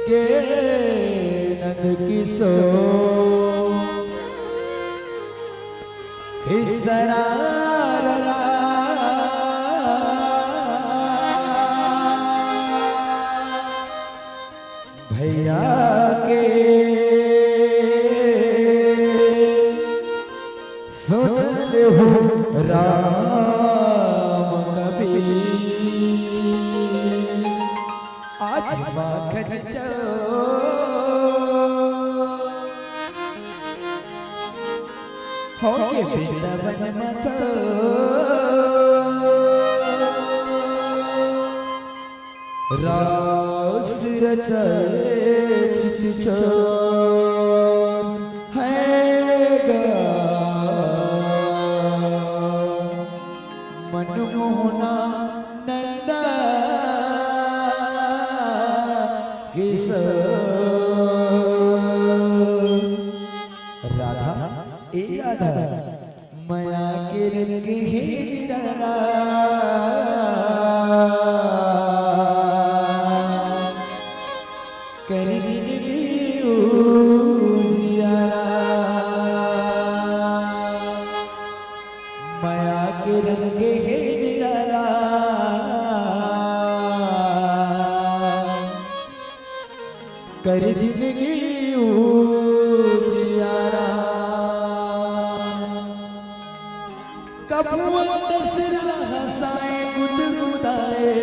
गे नंद किशोर, खिसरा रा भैया के सुन लेहु राम कबीर। आज माखन चो होके वृंदावन मथो। रास रचाए चित चोर है गा। मनमोहना नंदा किशोर। राधा, ए राधा, मया के रंग हे निराला, कर जिंदगी उजियारा। मया के रंग हे निराला, कर जिंदगी उजियारा। कभू अंदस ला हंसाए गुदगुदाए,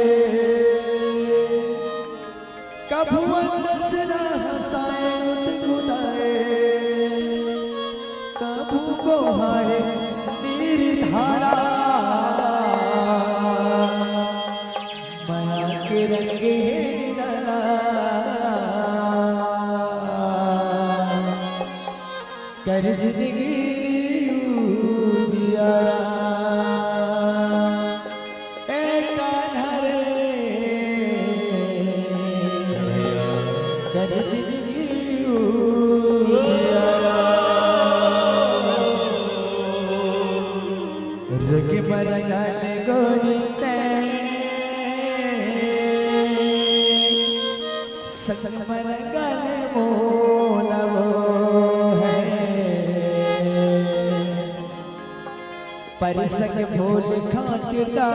कभू अंदस ला हंसाए गुदगुदाए, कभू बोहाए नीर धारा। मया के रंग हे निराला, कर जिंदगी उजियारा। ए कान्हा रे, कर जिंदगी उजियारा। रुक मरंगल गोरी ते, संग मरंगल मोला वो है। परिसक भोल खांचता,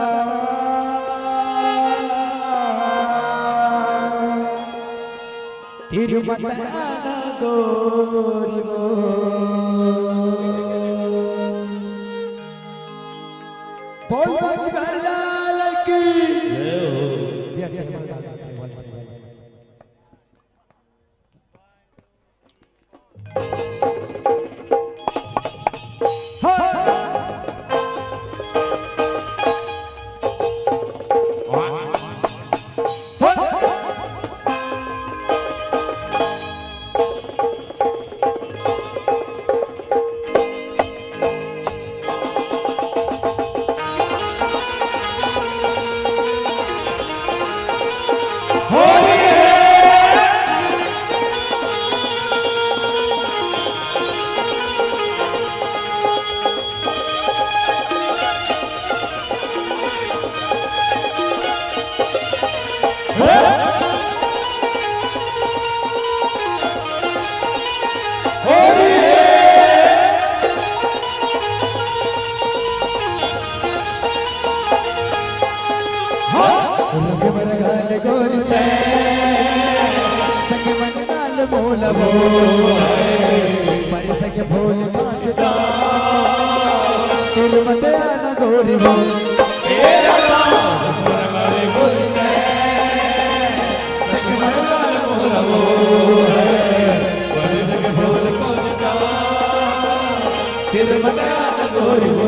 तिरुमत आना गोरी वो। बोल बंगाल की। जय हो। रंग मरंगल गोरी ते, संग मंगल मोला वो। परिसक भोल खांचता, तिरुमत आना गोरी वो। ए राधा, रंग मरंगल गोरी ते, संग मंगल मोला फिर बताया ना गोरी वो,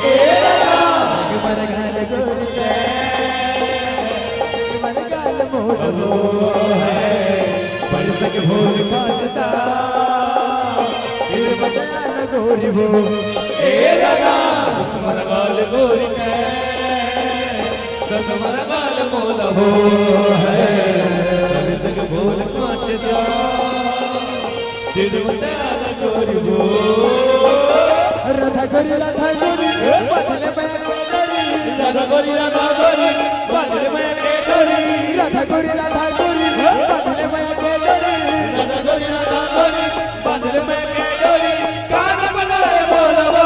ए राधा, मर गल गोरी के, मर गल मोर वो है, पर सके भूल पाचता, फिर बताया ना गोरी वो, ए राधा, मर गल गोरी के, सत मर गल मोर वो है, पर सके भूल पाचता। राधा गोरी, राधा गोरी, बदले में गोरी। राधा गोरी, राधा गोरी, बदले में गोरी। राधा गोरी, राधा गोरी, बदले में गोरी। राधा गोरी, राधा गोरी, बदले में गोरी। कान बना ले बोलबो,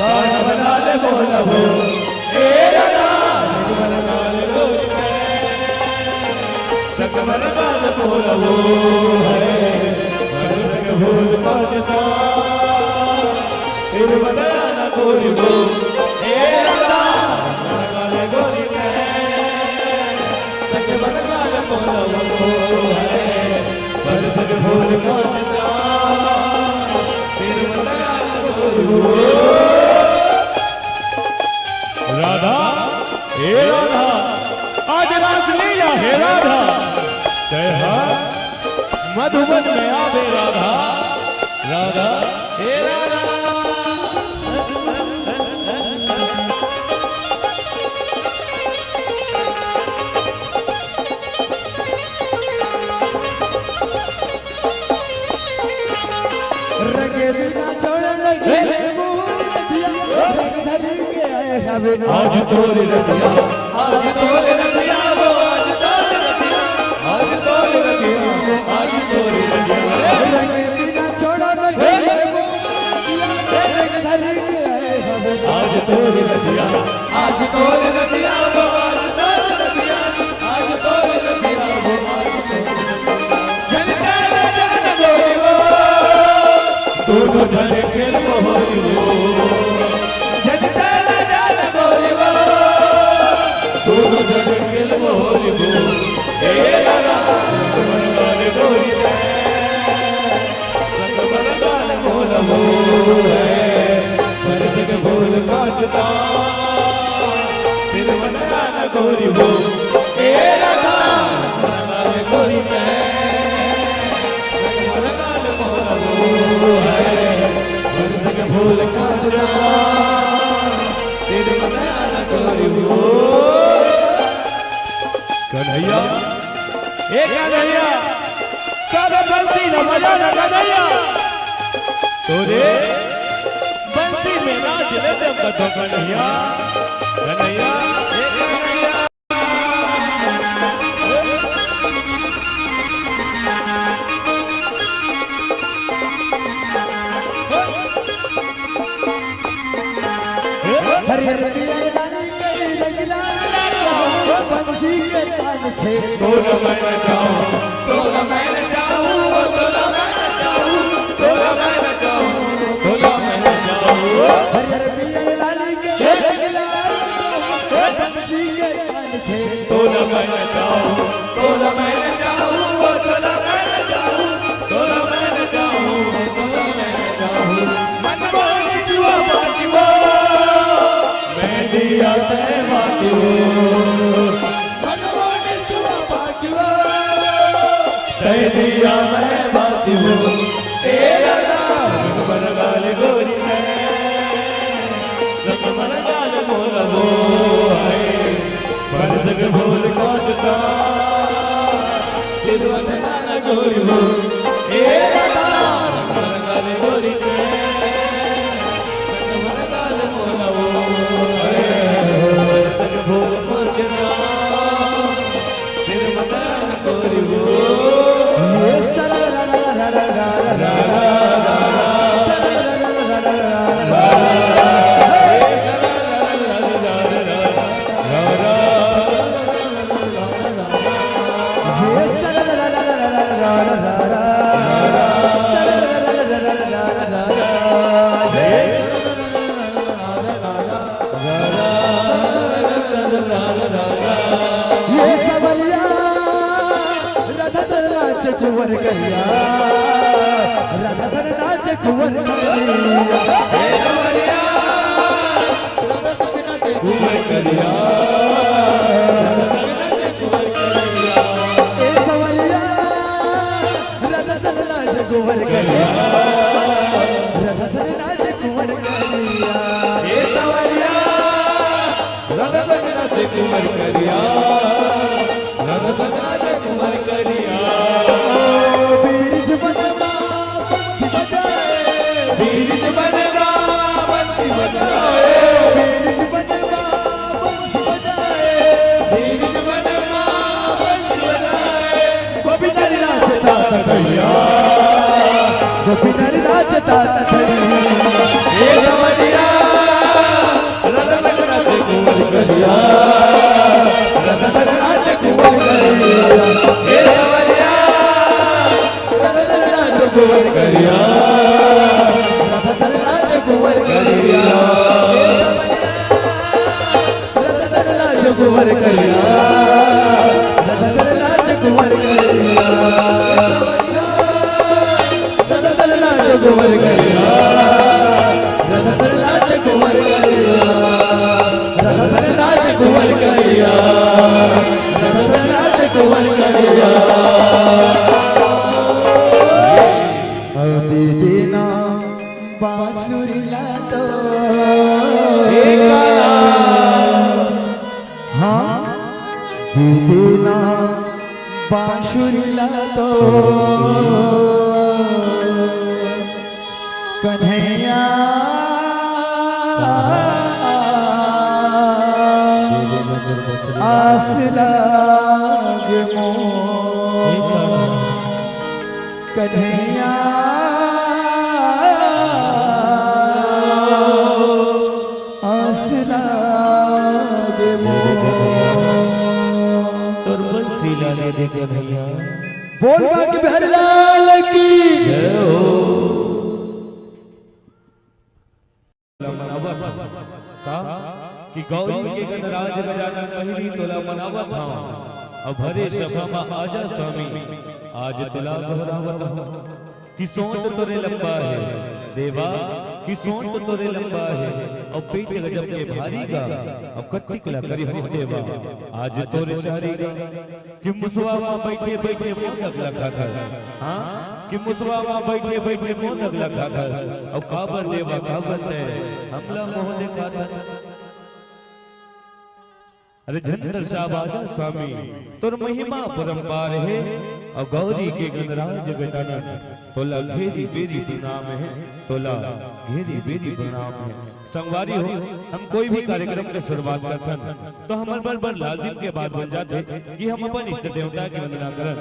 कान बना ले बोलबो। ए राधा, सकमर बाल बोलबो है, मर सक भूल पाचता। फिर बताया ना गोरी वो, ए राधा, मर गल गोरी के, सकमर बाल बोलबो है, मर सक भूल पाचता। फिर बताया ना गोरी वो। राधा, हे राधा, आज रासलीला हे राधा, तैं हा मधुबन में आबे राधा, राधा, हे राधा। रंगे बिना छोड़ लगे मोर रतिया, रंग धरी के आए हवे आज तोर रतिया, आज तोर रतिया, वो आज तोर रतिया, आज तोर रतिया, वो आज तोर रतिया। रंगे बिना छोड़ लगे मोर रतिया, रंग धरी के आए हवे आज तोर रतिया, आज तोर रतिया, वो आज तोर रतिया, आज तोर रतिया, वो आज तोर रतिया। झलका ना जान गोरी वो, दोनों झलके मोहरी वो। झलका ना जान गोरी वो, दोनों झलके मोहरी वो। ए राधा, मन वाले गोरी है, मन वाले मोर वो है, पर सक भूल पाचता। फिर मन वाला गोरी वो, ए राधा, मन वाले गोरी है। कन्हैया, ए कन्हैया, तोरे बंसी न बजा न कन्हैया, तोरे बंसी में नाच ले दे कन्हैया, कन्हैया, ए कन्हैया। हरियर पियर लाली कई रंगीला, बंसी के तान छे। बोल मैं नचाऊं, बोल मैं नचाऊं, बोल मैं नचाऊं, बोल मैं नचाऊं, बोल मैं नचाऊं। हरियर पियर लाली कई रंगीला, बंसी के तान छे। बोल मैं नचाऊं, बोल मैं नचाऊं, बोल मैं नचाऊं, बोल मैं नचाऊं, बोल मैं नचाऊं। मन मोहन जुआ बाकी वो, मैं दिया तय बाकी वो। मन मोहन जुआ बाकी वो, तय दिया मैं बाकी वो। तेरा नाम मन वाली गोरी है, मन वाले मोर वो है। बरसक भोल काटता, सिरवत नाना गोरी हो। ए दादा, मरगाल गोरी के, मरगाल मोला वो। बरसक भोल काटता, सिरवत नाना गोरी हो। ये सरा रा रा रा रा रा रा रा। कुंवर करिया। हे कुंवरिया, राधा संग नाचे कुंवर करिया। राधा संग नाचे कुंवर करिया। ए सवरिया, राधा संग नाचे कुंवर करिया। राधा संग नाचे कुंवर करिया। ए सवरिया, राधा संग नाचे कुंवर करिया। राधा संग नाचे कुंवर करिया। बीरिज बनवा बंसी बजाए। बीरिज बनवा बंसी बजाए। बीरिज बनवा बंसी बजाए। बीरिज बनवा बंसी बजाए। गोपी नारी नाचता ततैया। गोपी नारी नाचता ततैया। ए सवरिया, राधा संग नाचे कुंवर करिया। राधा संग नाचे कुंवर करिया। ए सवरिया, राधा संग नाचे कुंवर करिया। राधा संग नाचे कुंवर करिया। राधा संग नाचे कुंवर करिया। राधा संग नाचे कुंवर करिया। राधा संग नाचे कुंवर करिया। राधा संग नाचे कुंवर करिया। राधा संग नाचे कुंवर करिया। राधा संग नाचे कुंवर करिया। अभी देना बांसुरी ला तो। हाँ, दीदी ना बांसुरी ला तो कन्हैया आस लागे मोर। कन्हैया आस लागे मोर। तोर बंसी ला दे दे कन्हैया। बोल बांके बिहारी लाल की जय हो। तोला मनावत हंव। का? कि गौरी के गणराज गजानन पहिली तोला मनावत हंव। अब भरे सभा म आजा स्वामी, आज तोला गोहरावत हंव। कि सोंठ तोरे लंबा हे देवा, कि सोंठ तोरे लंबा हे, अउ पेट गजब के भारी गा, अब कतिक ला करिहंव देवा, आज तोरे चारी गा। कि मुसवा म बइठे बइठे मोदक ला खाथस। हाँ, कि मुसवा म बइठे बइठे मोदक ला खाथस। अउ काबर देवा काबर तैं हमला मोह देखाथस। अरे झंझर साहब आजा स्वामी, तोर महिमा परंपार हे। अउ गौरी के गणराज गजानन तोला भेरी भेरी प्रणाम हे, तोला भेरी भेरी प्रणाम हे। संगवारी हो, हम कोई भी कार्यक्रम के शुरुआत करथन, तो हमर बर, बर लाजिम के बात बन जाथे कि हम अपन इष्ट देवता के वंदना करन,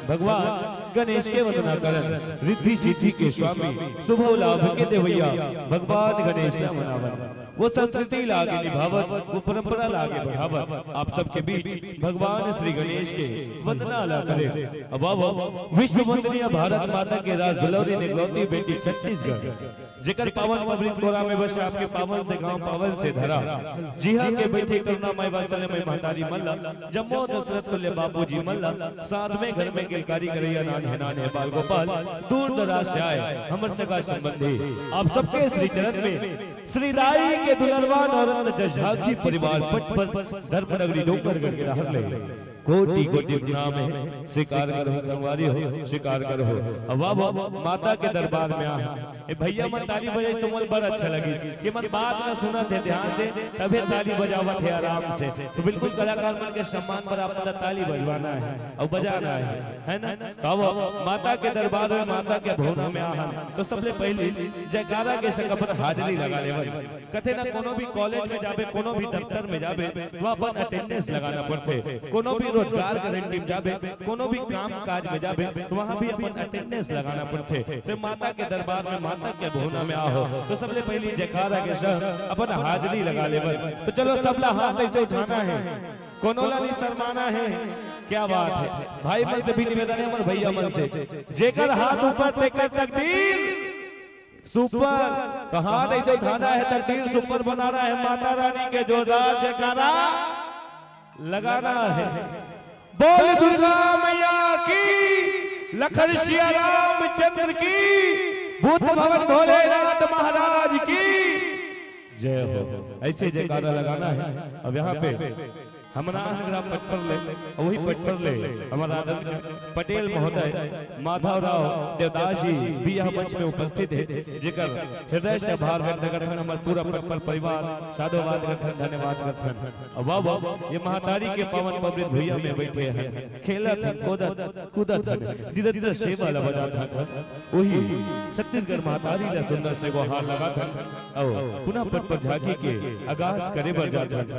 भगवान गणेश के वंदना करन, रिद्धि सिद्धि के स्वामी, शुभ लाभ के देवइया भगवान गणेश ला मनावन। वो संस्कृति ला आगे निभावत, वो परंपरा ला आगे बढ़ावत, आप सबके बीच भगवान श्री गणेश के वंदना ला करे। अब आवो, विश्व वंदनीय भारत माता के राज दुलौरी निकलौती बेटी छत्तीसगढ़, जेकर पावन पवित्र कोरा में बसे आपके पावन से गांव, पावन से धरा। जिहां के बइठे करुणामय वात्सल्यमय महतारी मन ला, जम्मो दशरथ तुल्य बाबूजी मन ला, साथ में घर में किलकारी करइया नान्हे नान्हे बाल गोपाल, दूर दराज से आए हमर सगा संबंधी, आप सबके श्री चरण में श्री राई के दुलरवा नवरत्न जसझांखी परिवार पट पर धर्म नगरी डोंगरगढ़ के रहर ले कोटि कोटि प्रणाम हे, स्वीकार करहू संगवारी हो, स्वीकार करहू। अब आवो, माता के दरबार में आ। ए भइया मन ताली बजाइस तो मोला बड़ अच्छा लगिस, ये मन बात ला सुनत हे ध्यान से, तभे ताली बजावत हे आराम से। तो बिल्कुल कलाकार मन के सम्मान बर आप मन ला ताली बजवाना हे अउ बजाना हे, है ना? तो आवो, माता के दरबार में, माता के भवन में आहन, तो सबले पहिली जयकारा के संग अपन हाजरी लगा लेवन। कथे ना, कोनो भी कॉलेज में जाबे, कोनो भी दफ्तर में जाबे, तो अपन अटेंडेंस लगाना पड़थे। कोनो भी रोजगार गारंटी में जाबे, कोनो भी काम काज में जाबे, तो वहां भी अपन अटेंडेंस लगाना पड़थे। तो माता के दरबार में, माता के भवना में आहो, तो सबले पहिली जयकारा के संग अपन हाजरी लगा लेवन। तो चलो, सबला हाथ ऐसे उठाना हे, कोनो ला नहीं शर्माना हे। क्या बात हे, भाई मन से भी निवेदन हे, हमर भइया मन से, जेकर हाथ ऊपर तेकर तकदीर सुपर। तो हाथ ऐसे उठाना हे, तकदीर सुपर बनाना हे, माता रानी के जोरदार जयकारा लगाना हे। बोल दुर्गा मैया की, लखन सिया रामचंद्र की। बुद्ध भवन भोलेनाथ महाराज की जय हो। ऐसे जयकारा लगाना है। अब यहाँ पे हमन आए हन ग्राम पटपर ले, अउ वही पटपर ले हमर आदरणीय पटेल महोदय माधव राव देवदास जी भी यहाँ मंच में उपस्थित हे, जेकर हृदय से आभार व्यक्त करत हन हमर पूरा पटपर परिवार, साधुवाद करत हन, धन्यवाद करत हन। अब वाह, वाह, ये महतारी के पावन पवित्र भुइयां में बैठे हन, खेलत हन, कूदत, कूदत हन, धीरे धीरे सेवा ल बजात हन। वही छत्तीसगढ़ महतारी ला सुंदर से गोहार लगात हन। अउ पुनः पटपर झांकी के आगाज करे बर जात हन।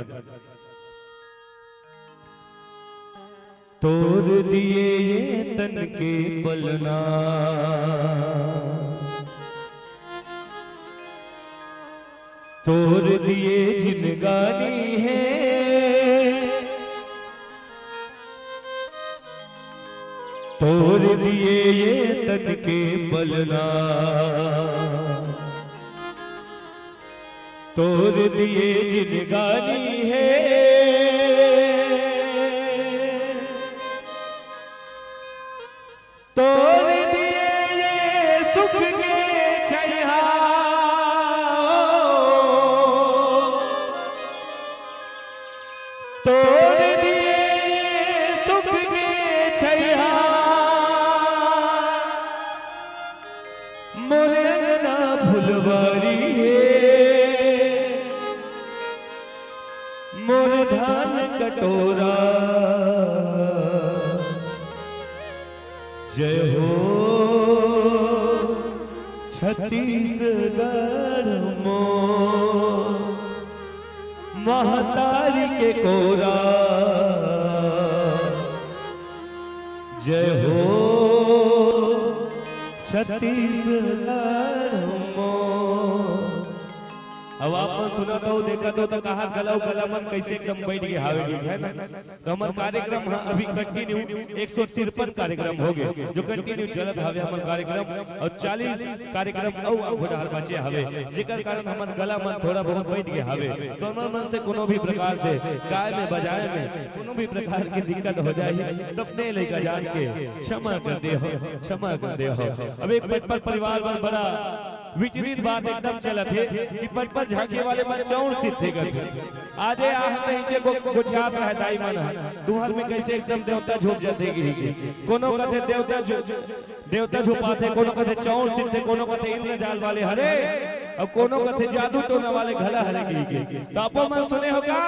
तोर दिए ये तन के पलना, तोर दिए जिनगानी हे, तोर दिए ये तन के पलना, तोर दिए जिनगानी हे। तोर दिए ये सुख के छइहा, तोर दिए ये सुख के छइहा, मोर अंगना फुलवारी हे, मोर धान कटोरा। जय हो छत्तीसगढ़ मोर, महतारी के कोरा। जय हो छत्तीसगढ़ मोर। अब आप मन सुनत हो, देखत हो, तो कहा गला, गला मन कैसे एकदम बैठ गए हावे, ठीक है ना? तो हमर कार्यक्रम ह अभी कंटिन्यू एक सौ तिरपन कार्यक्रम हो गए, जो कंटिन्यू चलत हावे हमर कार्यक्रम, अउ चालीस कार्यक्रम अउ आगू डहर बाचे हावे, जेकर कारण हमर गला मन थोड़ा बहुत बैठ गए हावे। तो हमर मन से कोनो भी प्रकार से गाय में बजाए में कोनो भी प्रकार की दिक्कत हो जाए, तो अपने लइका जान के क्षमा कर दे हो, क्षमा कर दे हो। अब एक पटपर परिवार बर बड़ा विचलित बात एकदम चलत हे कि पटपर झांकी वाले मन चौर सिद्धे करथे। आजे आहन नहीं जे गो-, गोठियात रहे दाई मन ह। तुहर में कैसे एकदम देवता झोप जथे गिरी के। कोनो कथे देवता झो-, देवता झोपाथे, कोनो कथे चौर सिद्धे, कोनो कथे इंद्रजाल वाले हरे, अउ कोनो कथे जादू टोना वाले घला हरे गिरी के। तो आपो मन सुने हो का?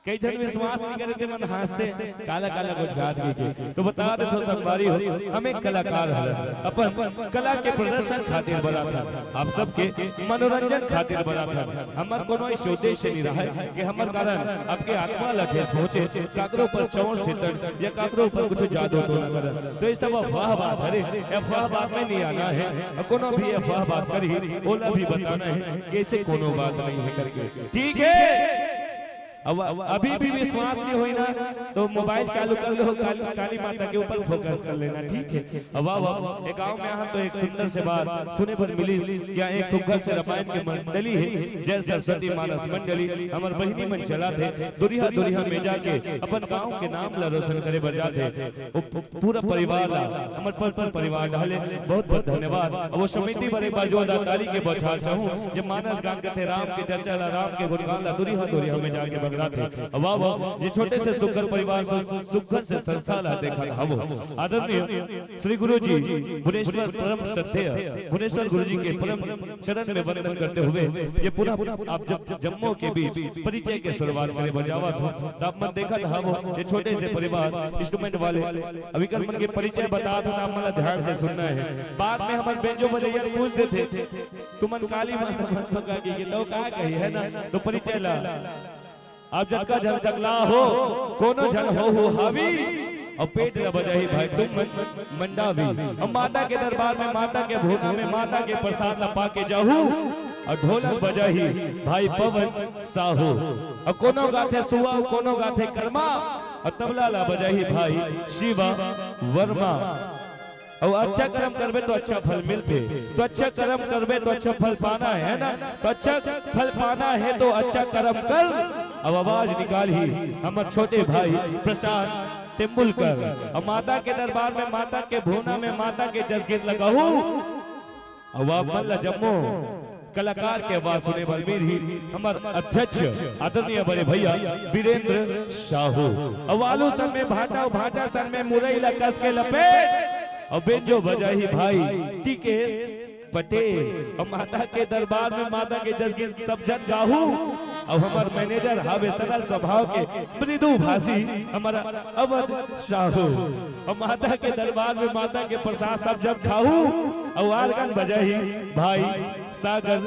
कई झन विश्वास नहीं करे, ते मन हाँसथे, काला काला गोठियात गिरी के। तो बता देथों संगवारी हो, हम एक कलाकार हरन, अपन कला के प्रदर्शन खातिर बराथन, आप सबके मनोरंजन खातिर बराथन। हमर कोनो ऐसे उद्देश्य नहीं रहय कि हमर कारण आपके आत्मा ला ठेस पहुँचे, काकरो ऊपर चौर सितन या काकरो ऊपर कुछ जादू टोना करन। तो ये सब अफवाह बात हरे, अफवाह बात में नहीं आना है। अउ कोनो भी अफवाह बात करही, ओला भी बताना है कि ऐसे कोनो बात नहीं है करके। ठीक है? अब, अब अभी भी विश्वास नहीं होई ना, तो मोबाइल चालू कर लो, काली, काली माता के ऊपर फोकस कर लेना, ठीक है? अब वाह, वाह, एक गांव में यहाँ तो एक सुंदर से बात सुने बर मिली, क्या एक सुघर से रामायण के मंडली है, जय सरस्वती मानस मंडली, हमर बहिनी मन चलाथे, दुरिहा दुरिहा में जाके अपन गांव के नाम ला रोशन करे बर जाथे। वो पू-, पूरा परिवार ला, हमर पटपर परिवार डाले, बहुत बहुत धन्यवाद। अब वो समिति बर एक बार जोरदार ताली के बौछार चाहूं, जे मानस गान करथे राम के चर्चा ला, राम के गुणगान ला, दुरिहा दुरिहा में जाके बगराथे। वाह, वाह, ये छोटे से सुघर परिवार से, सुघर से संस्था ला देखत हवो। आदरणीय श्री गुरु जी भुवनेश्वर परम श्रद्धेय भुवनेश्वर गुरु जी के परम चरण में वंदन करते हुए ये पुनः आप जब जम्मो के बीच परिचय के शुरुआत करे बर जावत हो, तो आप मन देखत हवो, ये छोटे से परिवार, इंस्ट्रूमेंट वाले, अभी कर मन के परिचय बता दो, आप मन ला ध्यान से सुनना है। बाद में हमर बेंजो बजैया पूछ देथे, "तुमन काली माता मन तो का कही, तो का कही, है ना?" तो परिचय ला। अब जतका झन सकला हो, कोनो झन हो हो हावी, अउ पेट ल बजाही भाई तुम मन मंडावी। अब माता के दरबार में माता के भोना में माता के प्रसाद ल पाके जाहू, अउ ढोलक बजाही भाई पवन साहू। अउ कोनो गाथे सुआ, कोनो गाथे कर्मा, अउ तबला ल बजाही भाई शिवा वर्मा। अउ अच्छा कर्म करबे तो अच्छा फल मिलथे, तो अच्छा कर्म करबे तो अच्छा फल पाना है ना, तो अच्छा फल पाना है तो अच्छा कर्म कर। अब आवाज निकालही हमर छोटे भाई प्रशांत तेंदुलकर। अब माता के दरबार में, माता के भोना में, माता के जसगीत ल गाहू, अउ आप मन ला जम्मो कलाकार के आवाज सुने बर मिलही हमर अध्यक्ष आदरणीय बड़े भैया वीरेंद्र साहू। अउ आलू सर में भांटा, भांटा सर में मुरई ला कस के लपेट, अउ बेंजो बजाही भाई टीकेश पटेल। अउ माता के दरबार में माता के जस गीत सब झन गाहू। अउ हमर मैनेजर हावे सरल स्वभाव के मृदु भाषी हमर अवध साहू। अउ माता के दरबार में माता के प्रसाद सब झन खाहू। अउ आर्गन बजाही भाई सागर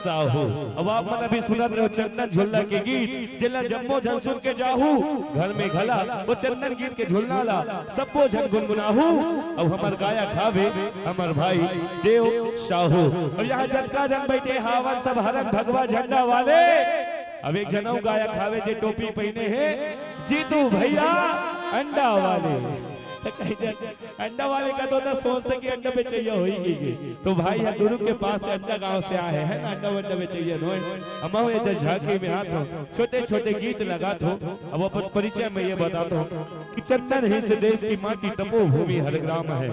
साहू। अउ आप मन अभी सुनत रहो चंदन झुल्ला के गीत, जेला जम्मो झन सुन के जाहू घर में घला, वो चंदन गीत के झुल्ला ला सब्बो झन गुनगुनाहू। अउ हमर गायक हावे हमर भाई देव साहू। अउ यहाँ जतका झन बैठे हावन सब हरन भगवा झंडा वाले। अब एक झन अउ गायक हावे जे टोपी पहिने हे, जीतू भैया अंडा वाले। त कहि दे, अंडा वाले का तो ना सोचते कि अंडा बेचैया होई गई। तो भाई है दुर्ग के पास से अंडा गांव से आए हैं ना, अंडा वंडा बेचैया नो। हम ये दस झांकी में हाथ हो, छोटे छोटे गीत लगात हो। अब अपन परिचय में ये बताता हूँ कि चंदन ही से देश की माटी तपोभूमि हर ग्राम है।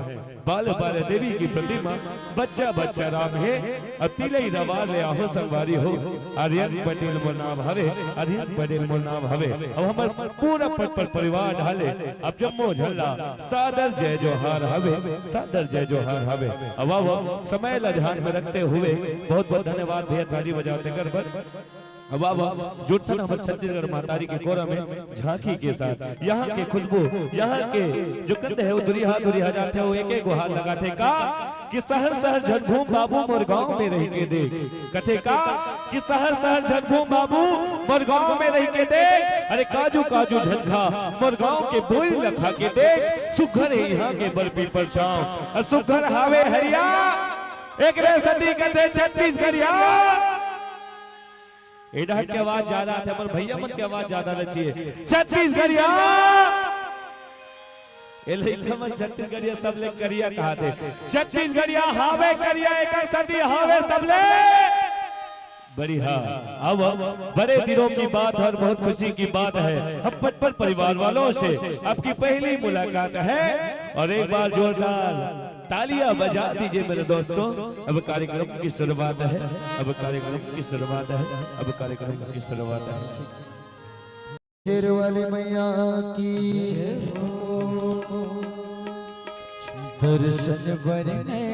बाल बाल देवी की प्रतिमा, बच्चा बच्चा राम है। अब तिलई रवा ले आहो संगवारी हो। आर्यन पटेल मोर नाम हवे, आर्यन पटेल मोर नाम हवे। अब हमर पूरा पर, पर परिवार ढाले, अब जम्मो झल्ला सादर जय जोहार हवे, सादर जय जोहार हवे। अब, अब समय ला ध्यान में रखते हुए बहुत बहुत धन्यवाद भैया, ताली बजाते कर बर। अब, अब जुड़थन हमर छत्तीसगढ़ महतारी के कोरा में झांकी के साथ। यहाँ के खुशबू, यहाँ के जो गंध है वो दुरिहा दुरिहा जाथे, वो एक एक गुहार लगाथे का कि शहर शहर झन घूम बाबू मोर गांव में रह के देख। कथे का कि शहर शहर झन घूम बाबू मोर गांव में रह के देख। अरे काजू काजू झन खा मोर गांव के बोरी ल खा के देख। सुघर है यहाँ के बरपी परछाव, अउ सुघर हावे हरिया एकरे सती कथे छत्तीसगढ़िया। ए डहर के आवाज ज्यादा आथे, हमर भैया मन के आवाज ज्यादा आना चाहिए। छत्तीसगढ़िया, ए लइका मन छत्तीसगढ़िया सबले करिया कहाथे। छत्तीसगढ़िया हावे करिया, एकर सती हावे सबले बढ़िया। अब बड़े दिनों की बात है और बहुत खुशी की बात है, हम पटपट परिवार वालों से आपकी पहली मुलाकात है। और एक बार जोरदार तालियां बजा दीजिए मेरे दोस्तों। अब कार्यक्रम की शुरुआत है, अब कार्यक्रम की शुरुआत है, अब कार्यक्रम की शुरुआत है। शेर वाली मैया की दर्शन बरने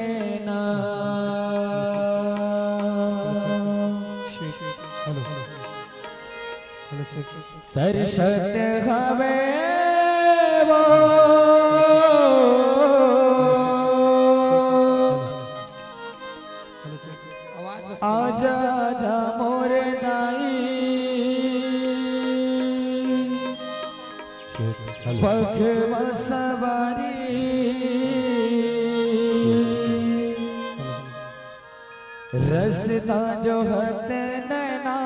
ना। दर्शन हवे वो। आजा, आजा मोरे दाई, पग म सवारी। रस्ता जोहत नैना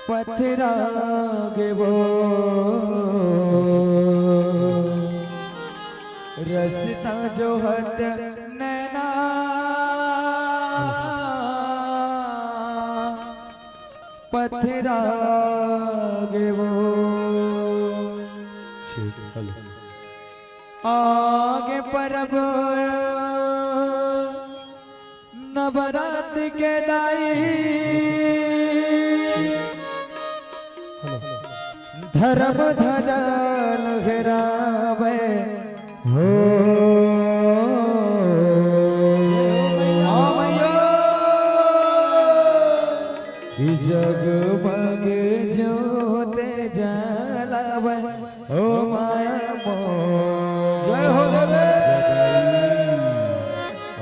पथरा गे वो, रस्ता जोहत नैना पथरा गे वो। आगे परब नवरात के दाई, धर्म ध्वजा लहरावे हो। कि जगमग ज्योत जलावे ओ माया मोर। जय हो देवी।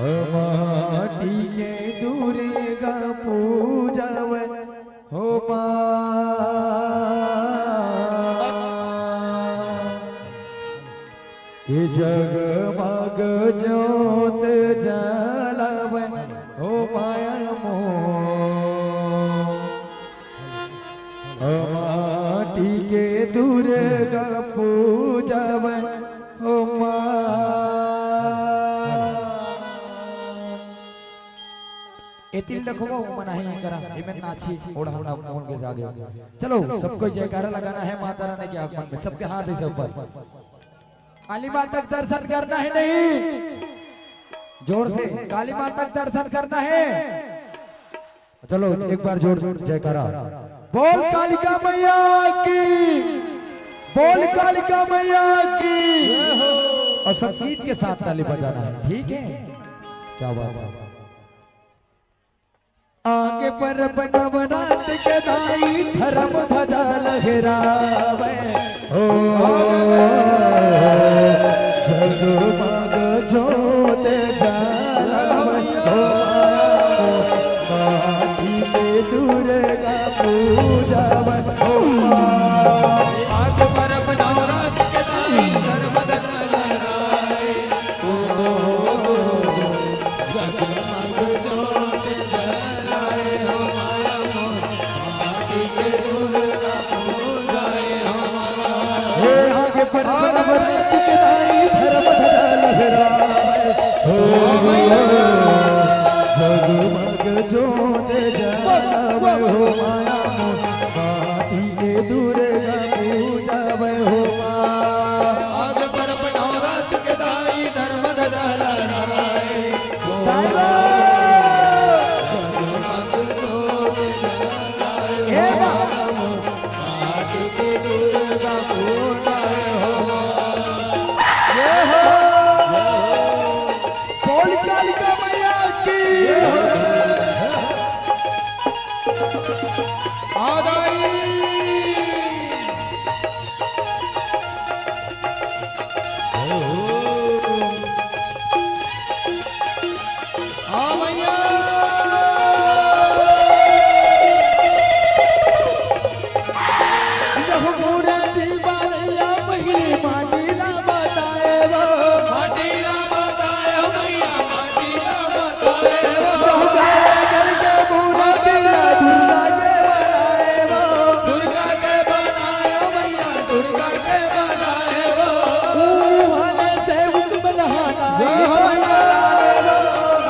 ओ माटी के दुर्गा पूजावे हो माँ। कि जगमग ज्योत जलावे ओ माया मोर। माटी के दुर्गा पूजब हो माँ। ए तिल देखो वो मनाही करा, एमे नाची ओढ़ाना मोहन के जागे। चलो, सबको जयकारा लगाना है माता रानी के आगमन में, सबके हाथ ऐसे ऊपर। काली माता के दर्शन करना है नहीं? जोर से काली माता के दर्शन करना है। चलो, एक बार जोर जयकारा। बोल कालिका मैया की, बोल कालिका मैया की। और सब गीत के साथ ताली बजाना है, ठीक है? क्या बात है। आगे परब नवरात के दाई, धर्म ध्वजा लहरावे। ओ, जगमग जोत जलावे। ओ, माटी के दुर्गा पूजावे। ओ, आज परब नवरात के दाई, धर्म ध्वजा लहरावे। ओ, जगमग जोत जलाए हो माया मोर, माटी के दुर्गा पूजाए हो माया। हे आगे पर बराबर के दाई, धर्म ध्वजा लहराए हो। जगमग जोत जलाए हो माया मोर, माटी के दुर्गा पूजाए हो माया। आज परब नवरात के दाई, धर्म ध्वजा लहराए। बोल कालिका मैया की। आ गई। हाँ भैया। यह मूर्ति बनैया पहली माटी ला बताए वो। माटी ला बताए भैया, माटी ला बताए वो। यह जाए करके मूर्ति ला दुर्गा के बनाए वो। दुर्गा के बनाए भैया, दुर्गा के बनाए वो। ऊ वाले से उत्पन्न हाथ आई तो लाए वो।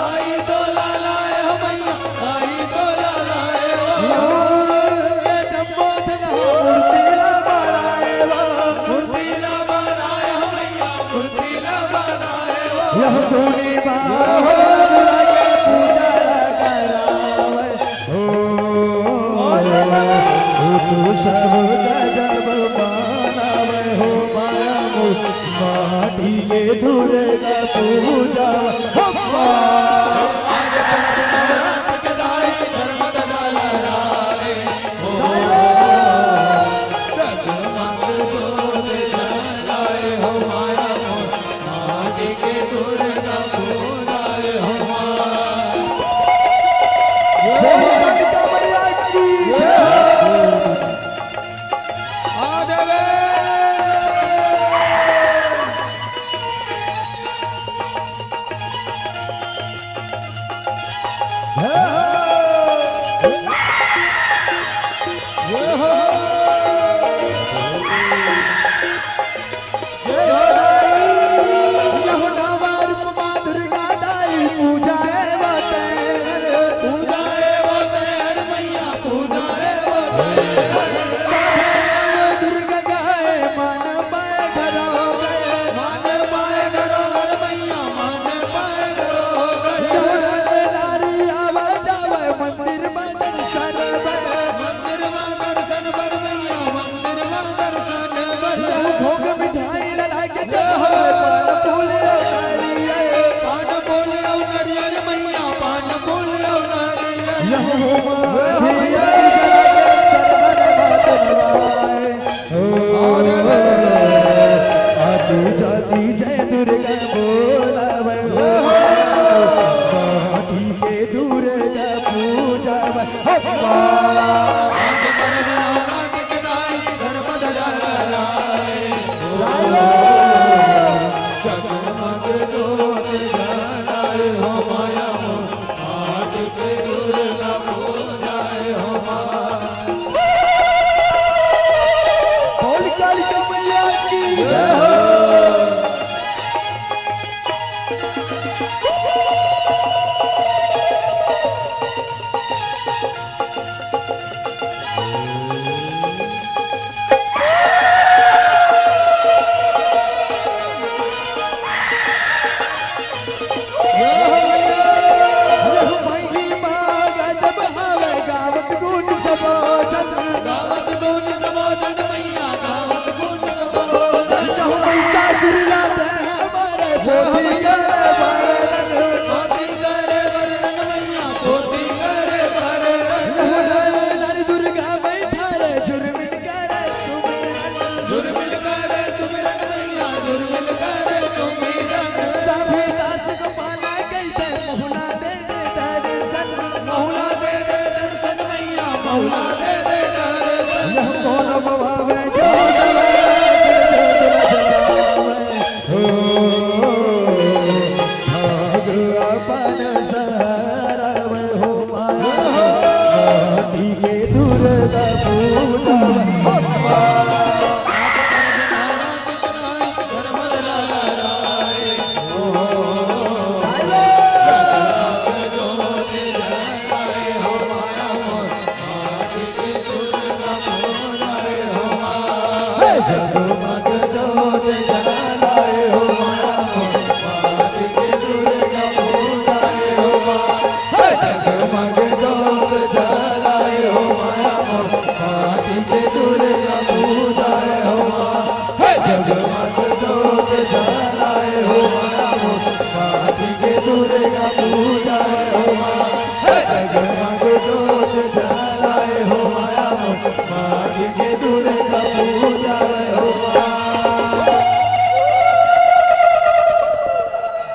आई तो लाए भैया, आई तो लाए वो। मूर्ति ला बनाए वो। मूर्ति ला बनाए भैया, मूर्ति ला बनाए वो। यह कोने बाबा के पूजा करावे। ओ, ओ, तू सब गजब मानवे हो माया मोर, माटी के दुर्गा पूजा। हप्पा।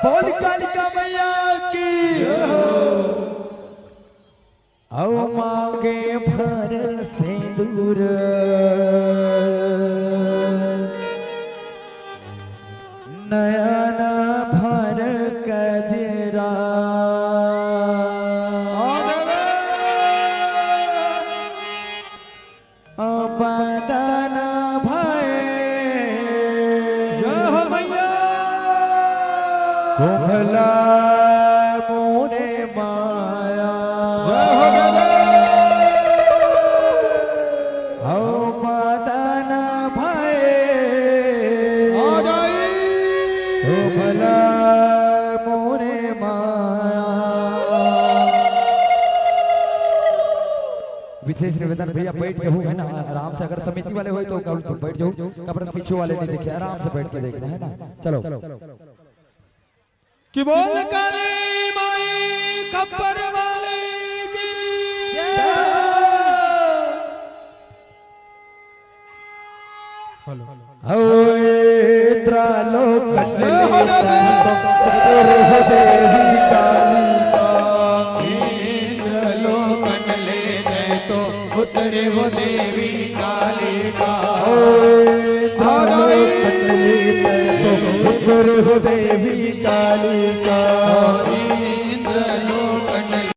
बोल कालिका मैया की। अउ मांगे भर सिंदूर, नयन भर कजरा। बदन भय। जय हो मैया। कोहला मोरे माया। जय हो दादा। हौ बदन भय। आ जाई। कोहला मोरे माया। विशेष निवेदन भैया, बैठ जाहू, है ना, आराम से। अगर समिति वाले होय तो, तो बैठ जाहू, काबर पीछे वाले नहीं देखे, आराम से बैठ के देखना है ना। चलो। कि बोल काली माई खप्पर वाली की। हेलो। हौ इंद्र लोकन ले जय हो देवी कालिका। इंद्र लोकन ले जय तो उतरे वो देवी कालिका। हौ इंद्र लोकन ले जय तो उतरे वो देवी कालिका। इंद्र लोकन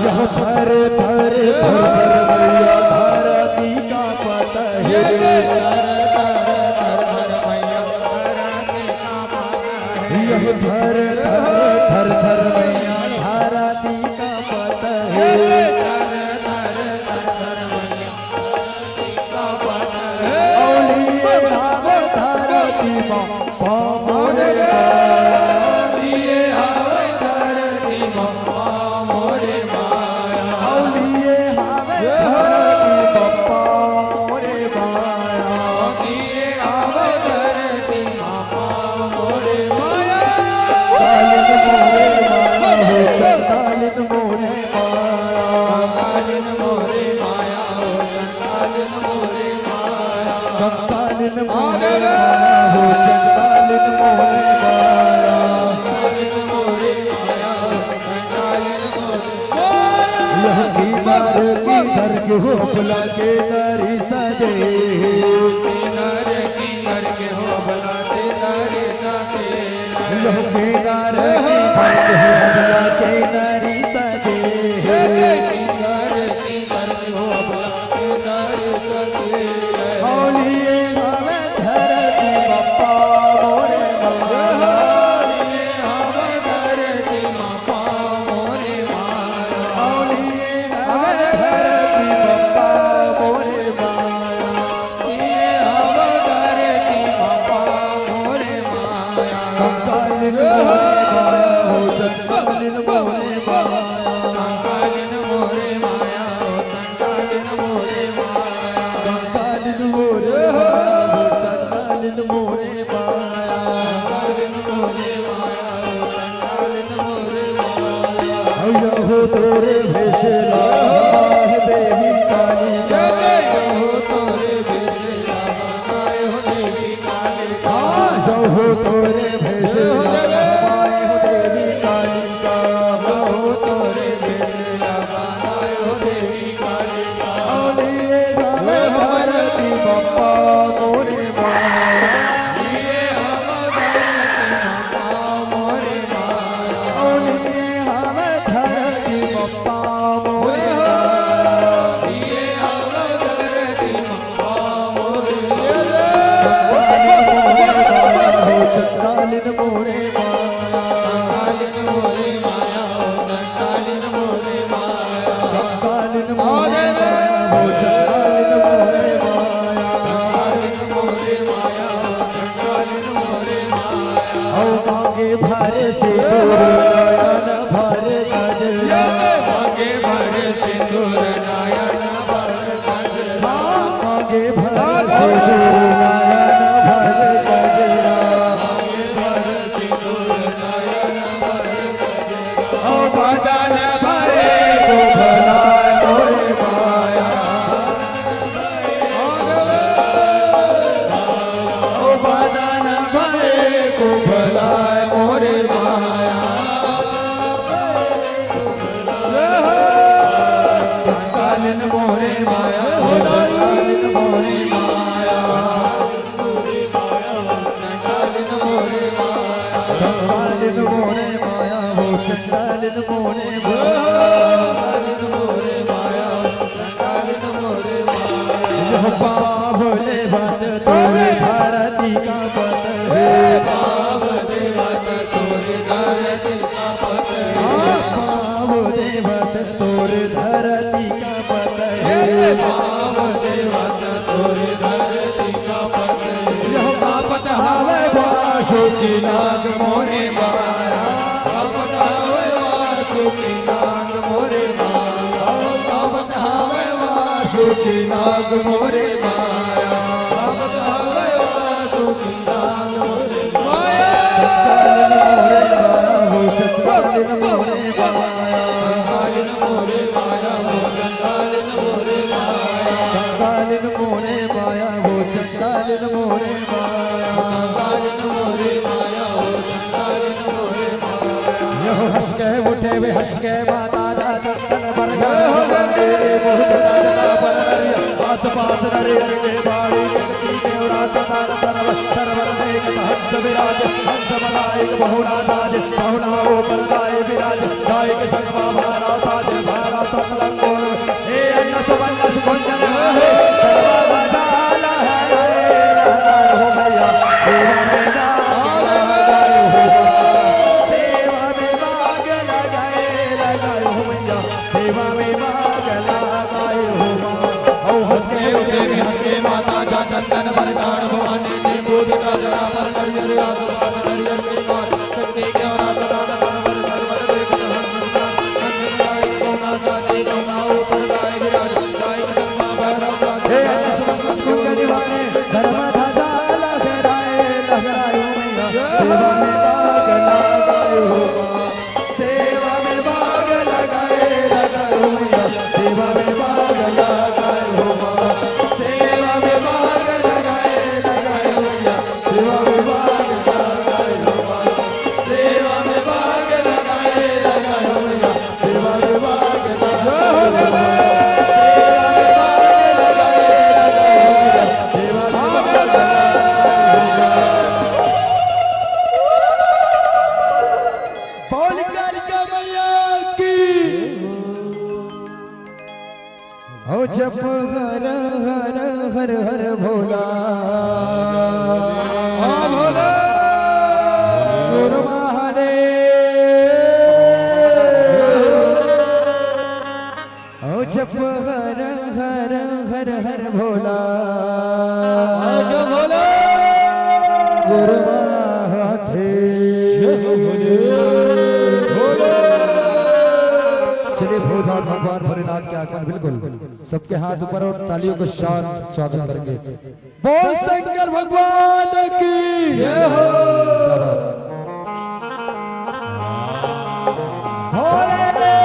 यह थर थर थर थर मैया धरती कांपत हे। यह थर थर थर थर मैया धरती कांपत हे। कंकालिन मोरे माया हो, कंकालिन मोरे माया। यह किनारे किनारे के हो भला के नारी सजे। यह किनारे किनारे के हो भला के नारी सजे। हौलिए हवे धरती बप्पा मोरे माया। हौलिए हवे धरती बप्पा मोरे माया। हौलिए तोरे भेष ला माय देवी कालिका, हो तोरे भेष ला माय हो देवी कालिका, हो तोरे भेष ला माय हो देवी कालिका, हो तोरे भेष ला माय हो देवी कालिका। अउलिये हवे धरती बप्पा मोरे माया, अउलिये हवे धरती बप्पा मोरे माया। चंडालिन मोरे माया, चंडालिन मोरे माया, हो चंडालिन मोरे माया, हो चंडालिन मोरे माया, चंडालिन मोरे माया, हो चंडालिन मोरे माया। हो मांगे भर सिंदूर नयन भर गजरा, मांगे भर सिंदूर नयन भर गजरा, मांगे भर सिंदूर नयन भर गजरा। ओ बदन भरे को भला मोरे माया, ओ बदन भरे को भला मोरे माया। कालिन मोरे माया, हो कालिन मोरे माया। चंडालिन मोरे माया, हो चंडालिन मोरे माया। यह पावले बात तोरे धरती का पत हे। पावले बात तोरे धरती का पत हे। हाँ, पावले बात तोरे धरती का पत हे। पावले बात तोरे धरती का पत हे। यह कापत हवे वासुकी नाग मोरे माया। कापत हवे वासुकी नाग मोरे माया। कापत हवे वासुकी नाग मोरे माया। कापत हवे वासुकी नाग मोरे माया। चंडालिन मोरे माया, हो चंडालिन मोरे माया। चंडालिन मोरे माया, हो चंडालिन मोरे माया। चंडालिन मोरे माया, हो चंडालिन मोरे माया। चंडालिन मोरे माया, हो चंडालिन मोरे माया। यो हंस के उठे वे, हंस के माता दा चंदन बरगद हो गए, बहुत ज्यादा पर आस पास नरे अंगे बाड़ी शक्ति देवरा सदान सरव सरवर देख हंस विराज, हंस मदायक बहुना साज, बहुना ऊपर दाय विराज, दायक शंख भारा साज, भारा संलंबोर, ए अन्नस वन्नस कुंजन वाहे, दरवाजा डाला है, हो भैया, सेवा में डाल, सेवा में बाग लगाए, लगाए हो भैया, सेवा में बाग लगाए हो। ओ हंस के उठे में हंस के माता जा चंदन बरदान भवानी ने बोध का जरा पर नरियर राज पास नरियर की मार शक्ति के और सदा सदा पर सर्वर देख हर संसार अंजन गाय को ना जाती को ना ऊपर गाय विराज गाय का शर्मा भैरव का हे सुमन कुंज दीवाने धर्म ध्वजा लहराए लहराए हो मैया सेवा में बाग लगाए हो। सेवा में बाग लगाए, लगाए हो मैया। सेवा में बाग लगाए हो माँ। सेवा में बाग लगाए, लगाए हो मैया। सेवा में बाग लगाए हो माँ। सेवा में बाग लगाए, लगाए हो मैया। सेवा में बाग लगाए हो माँ। सेवा में बाग लगाए, लगाए हो मैया। सेवा में बाग लगाए हो माँ। बोल कालिका मैया की। हो जप हर हर हर हर भोला। हाँ भोला। गुरु महादेव। ओ जप हर हर हर हर भोला। जय भोला। गुरु महादेव। जय भोले। भोले। चलिए भोले भगवान भोलेनाथ के आगमन बिल्कुल। सबके हाथ ऊपर और तालियों के साथ स्वागत करेंगे। बोल शंकर भगवान की। जय हो। भोले।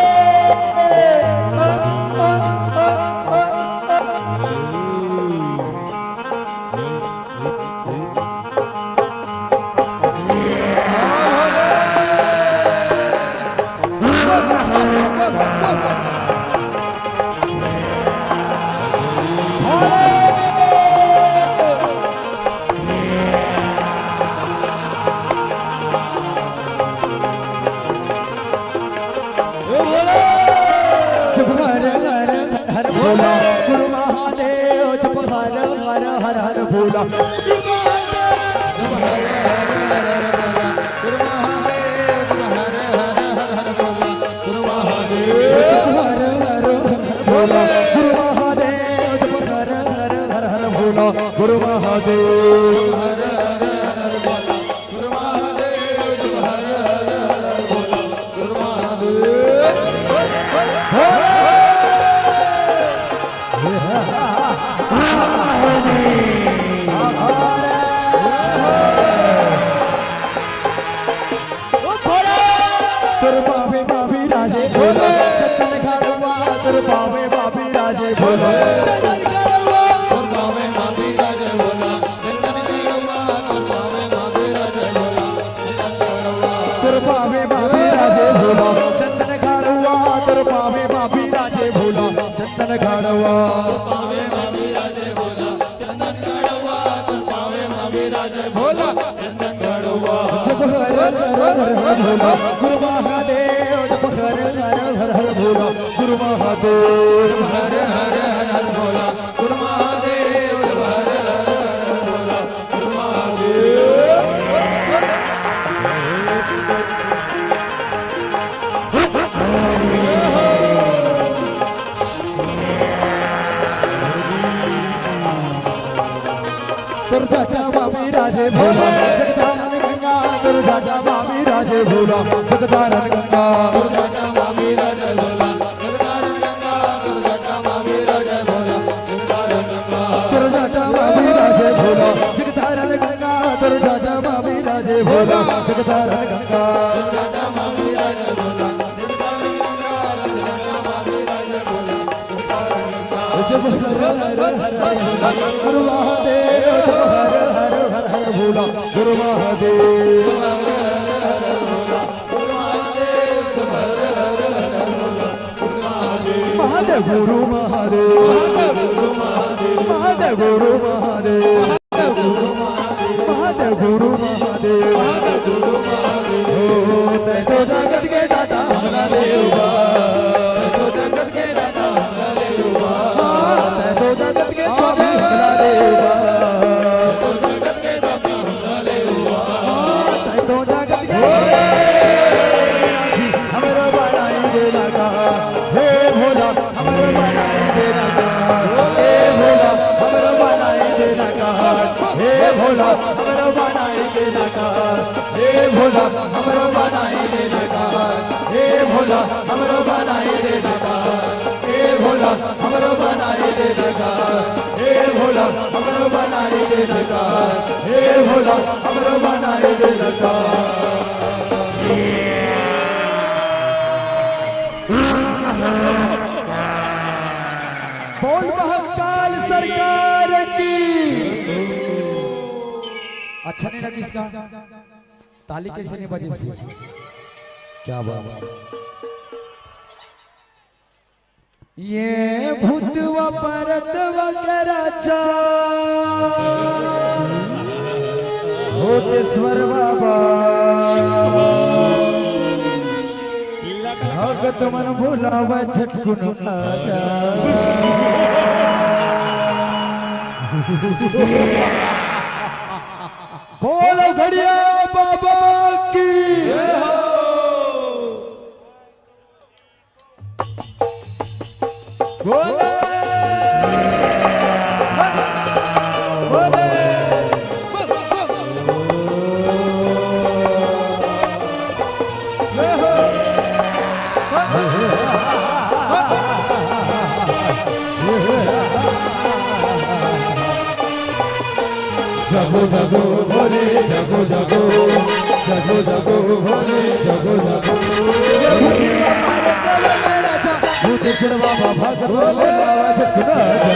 जप हर हर हर भोला गुरु महादेव, जप हर हर हर हर भोला। जप हर हर हर हर भोला गुरु महादेव, जप हर हर हर हर भोला गुरु महादेव। तोर पावे पावे राजे भोला, चंदन घड़वा, तोर पावे पावे राजे भोला। तोर पावे पावे राजे भोला, चंदन घड़वा, तोर पावे पावे राजे भोला, चंदन घड़वा। जप हर हर हर हर भोला गुरु महादेव, जप हर हर हर हर भोला गुरु महादेव। हर हर हर हर भोला गुरु महादेव, जप हर हर हर हर भोला गुरु महादेव। तोर जटा मा विराजे भोला, जगदानंद गंगा। तोर जटा मा विराजे भोला, जगदानंद गंगा। तोर जटा मा विराजे भोला, जगदानंद गंगा। तोर जटा मा विराजे भोला, जगदानंद गंगा। तोर जटा मा विराजे भोला, जगदानंद गंगा। तोर जटा मा विराजे भोला, जगदानंद गंगा। जब हर हर हर हर महादेव, जब हर हर हर हर भोला गुरु महादेव। महादेव गुरु महादेव, महादेव गुरु महादेव। महादेव गुरु महादेव, महादेव गुरु महादेव। ओ, तैं तो जगत के दाता हमारा देव बा। तैं तो जगत के दाता हमारा देव बा। हाँ, तैं तो जगत के स्वामी हमारा देव बा। तैं तो जगत के स्वामी हमारा देव बा। हाँ, तैं तो जगत के स्वामी। हमरो बनाई दे दाता, हे भोला। हमरो बनाई दे दाता, हे भोला, हमरो बनाई दे दाता, हे भोला, हमरो बनाई दे दाता, हे भोला, हमरो बनाई दे दाता, हे भोला, हमरो बनाई दे दाता, हे भोला, हमरो बनाई दे दाता, हे भोला, हमरो बनाई दे दाता, हे भोला, हमरो बनाई दे दाता। बोल महाकाल सरकार की। अच्छा नहीं लगी इसका? ताली कैसे नहीं बजी? क्या बात है? ये भूतवा परतवा के राजा भूतेश्वर बाबा, भगत मन बुलावे झटकुन आजा। बोलो घड़िया बाबा की। जगो जगो भोले जगो जगो, जगो जगो भोले जगो जगो। भूतेश्वर बाबा भगत बाबा झटकुन आजा।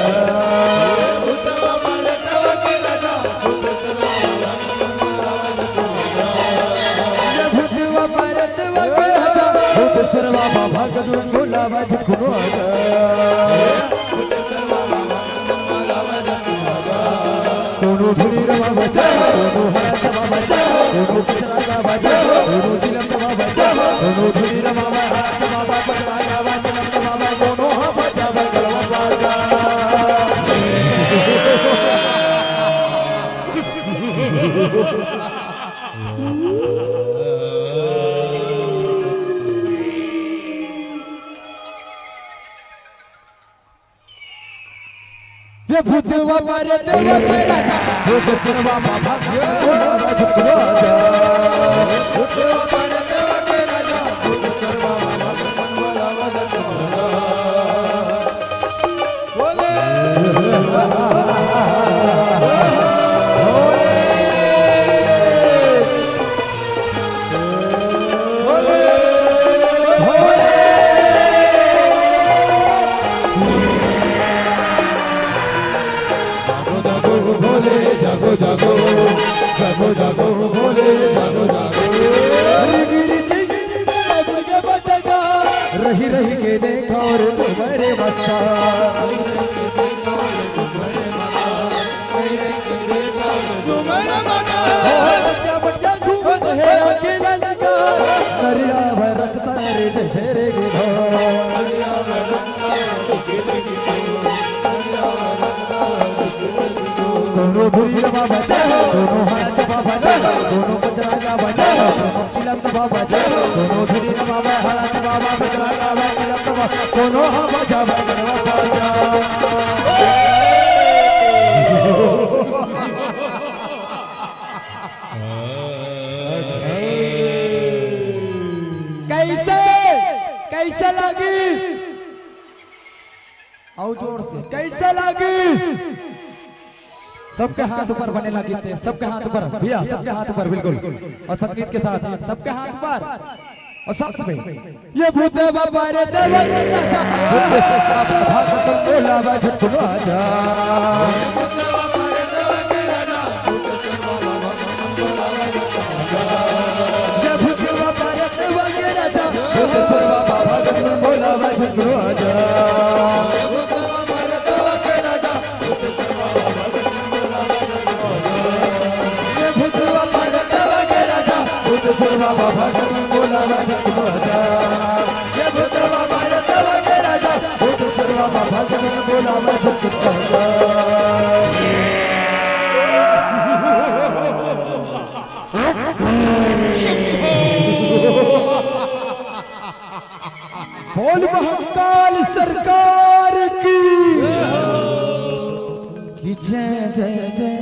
भूतवा परतवा के राजा भूतेश्वर बाबा भगत बोला बाज कोनो आजा। कोनो धुरी रमा बजा, कोनो हाथ बाबा जा, कोनो कचरा का बजा, कोनो चिलम का बाबा जा, कोनो धुरी रमा हाथ बाबा, कचरा का बाबा, चिलम का बाबा, कोनो हा बजा, बजा, बजा। ये भूतवा मारे देवा के राजा, भूत सरवा बाबा, भूतवा मारे देवा के राजा, भूत सरवा बाबा, बोले। जागो जागो भोले, जागो जागो, जागो जागो भोले, जागो जागो। रही रही के देखा और तुम्हारे मस्ता। बच्चा बच्चा झूमत है अकेला लड़का, दरिया भर रखता रे जैसे रे गिधो। कोनो धुरी रमा बजा, कोनो हाथ बाबा जा, कोनो कचरा का बजा, कोनो चिलम का बाबा जा, कोनो धुरी रमा बजा, हाथ बाबा कचरा का बजा, चिलम का बाबा, कोनो हा बजा, बजा, बजा। कैसे, कैसे लगी? आओ जोर से, कैसे लगी? सबके हाथ ऊपर बने लगी थे, सबके हाथ ऊपर भैया, सबके हाथ ऊपर बिल्कुल, और संगीत के साथ सबके हाथ ऊपर और साथ में ये भूत बाबा रे देवा रे राजा। भूत से बाबा भागत बोला बाज कोनो आजा। ये भूत बाबा रे देवा रे राजा। भूत से बाबा भागत बोला बाज कोनो आजा। ये भूतवा मारे देवा के राजा, भूत सरवा बाबा जन बोला राजा तू राजा। ये भूतवा मारे देवा के राजा, भूत सरवा बाबा जन बोला राजा तू राजा। बोल महाकाल सरकार की, कि जय जय जय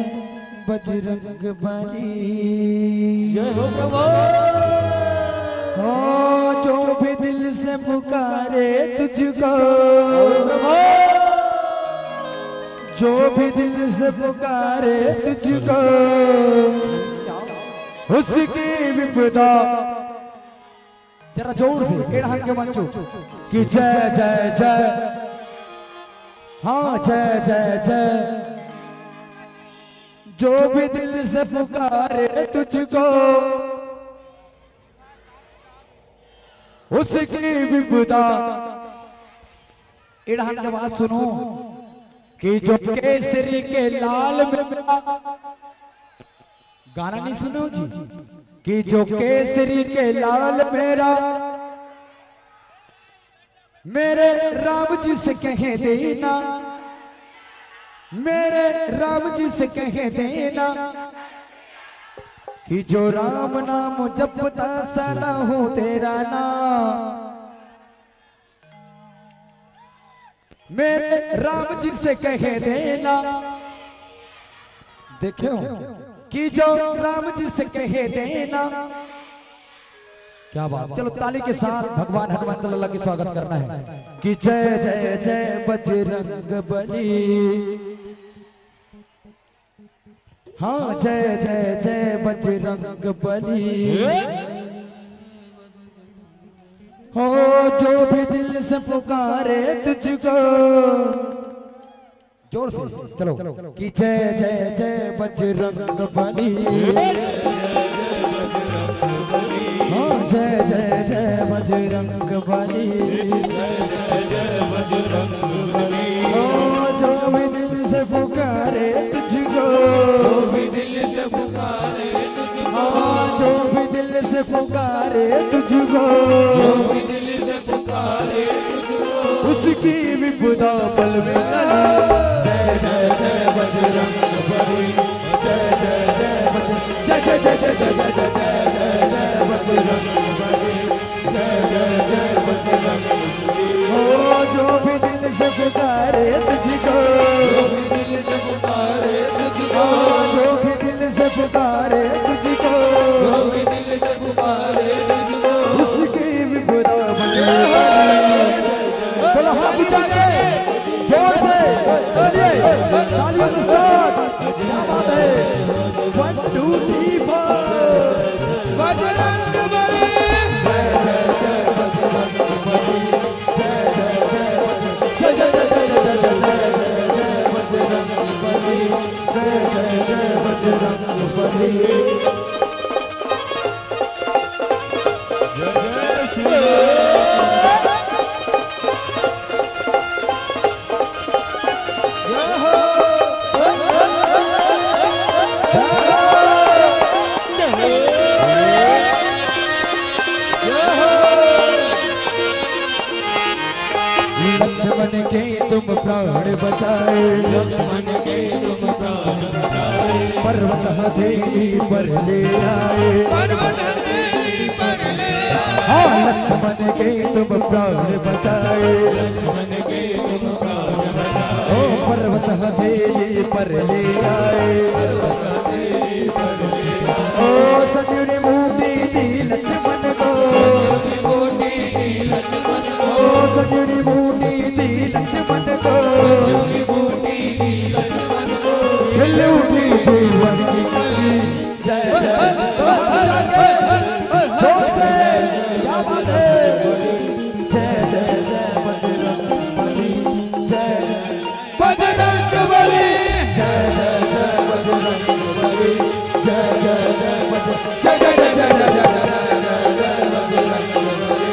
बजरंग बली। जय हो प्रभु। हो जो भी दिल से पुकारे तुझको, जो भी दिल से पुकारे तुझको, उसकी विपदा। जरा जोर से एड़हन के मंचू कि जय जय जय, हाँ जय जय जय। जो भी दिल से पुकारे तुझको, उसकी विपदा। एड़हन के बात सुनो कि जो केसरी के लाल मेरा, गाना नहीं सुनो जी, कि जो केसरी के लाल मेरा, मेरे राम जी से कह देना, मेरे राम जी से कह देना कि जो राम नाम जपता सदा हो तेरा नाम। मेरे राम जी से कह देना, देखो कि जो राम जी से कह देना। क्या बात, चलो ताली के साथ भगवान हनुमंत लाला के स्वागत करना है कि जय जय जय बजरंग बली। हाँ जय जय जय बजरंग बली। हो जो भी दिल से पुकारे तुझको। जोर से चलो कि जय जय जय बजरंग बली। हाँ जय जय जय बजरंग बजरंग बली। ओ जो भी दिल से पुकारे तुझको, जो भी दिल से पुकारे तुझको, ओ जो भी दिल से पुकारे तुझको, जो भी दिल से पुकारे तुझको, उसकी विपदा पल में टली। जय जय जय बजरंग बली, जय जय जय बजरंग, जय जय जय बजरंग बली, जय जय जय बजरंग बली। ओ जो भी दिल से पुकारे तुझको, जो भी दिल से पुकारे तुझको, ओ जो भी दिल से पुकारे तुझको, जो भी दिल से पुकारे तुझको, उसकी विपदा पल में टली। बोलो हाथ उठा के जोर से, चलिए, तालियों के साथ। क्या बात है? One, two, three, four। Bajrang Bali. जय जय जय बजरंग बली। जय जय जय बजरंग, जय जय जय बजरंग बली। जय जय जय बजरंग बली। जय जय श्री राम। लक्ष्मण के तुम प्राण बचाए, लक्ष्मण के तुम प्राण बचाए, पर्वत हथेली पर ले आए। पर्वत हथेली पर ले आए। हाँ, लक्ष्मण के तुम प्राण बचाए, लक्ष्मण के तुम प्राण बचाए, ओ पर्वत हथेली पर ले आए। पर्वत हथेली पर ले आए। ओ संजीवनी बूटी दी लक्ष्मण को, बूटी दी लक्ष्मण को, ओ संजीवनी बूटी दी लक्ष्मण को, संजीवनी बूटी दी लक्ष्मण को, खिल उठी जीवन की कली। जय जय। जोर से, क्या बात है? जय जय जय बजरंग बली, जय जय बजरंग बली। जय जय जय बजरंग बली, जय जय जय बजरंग, जय जय जय जय जय जय जय बजरंग बली।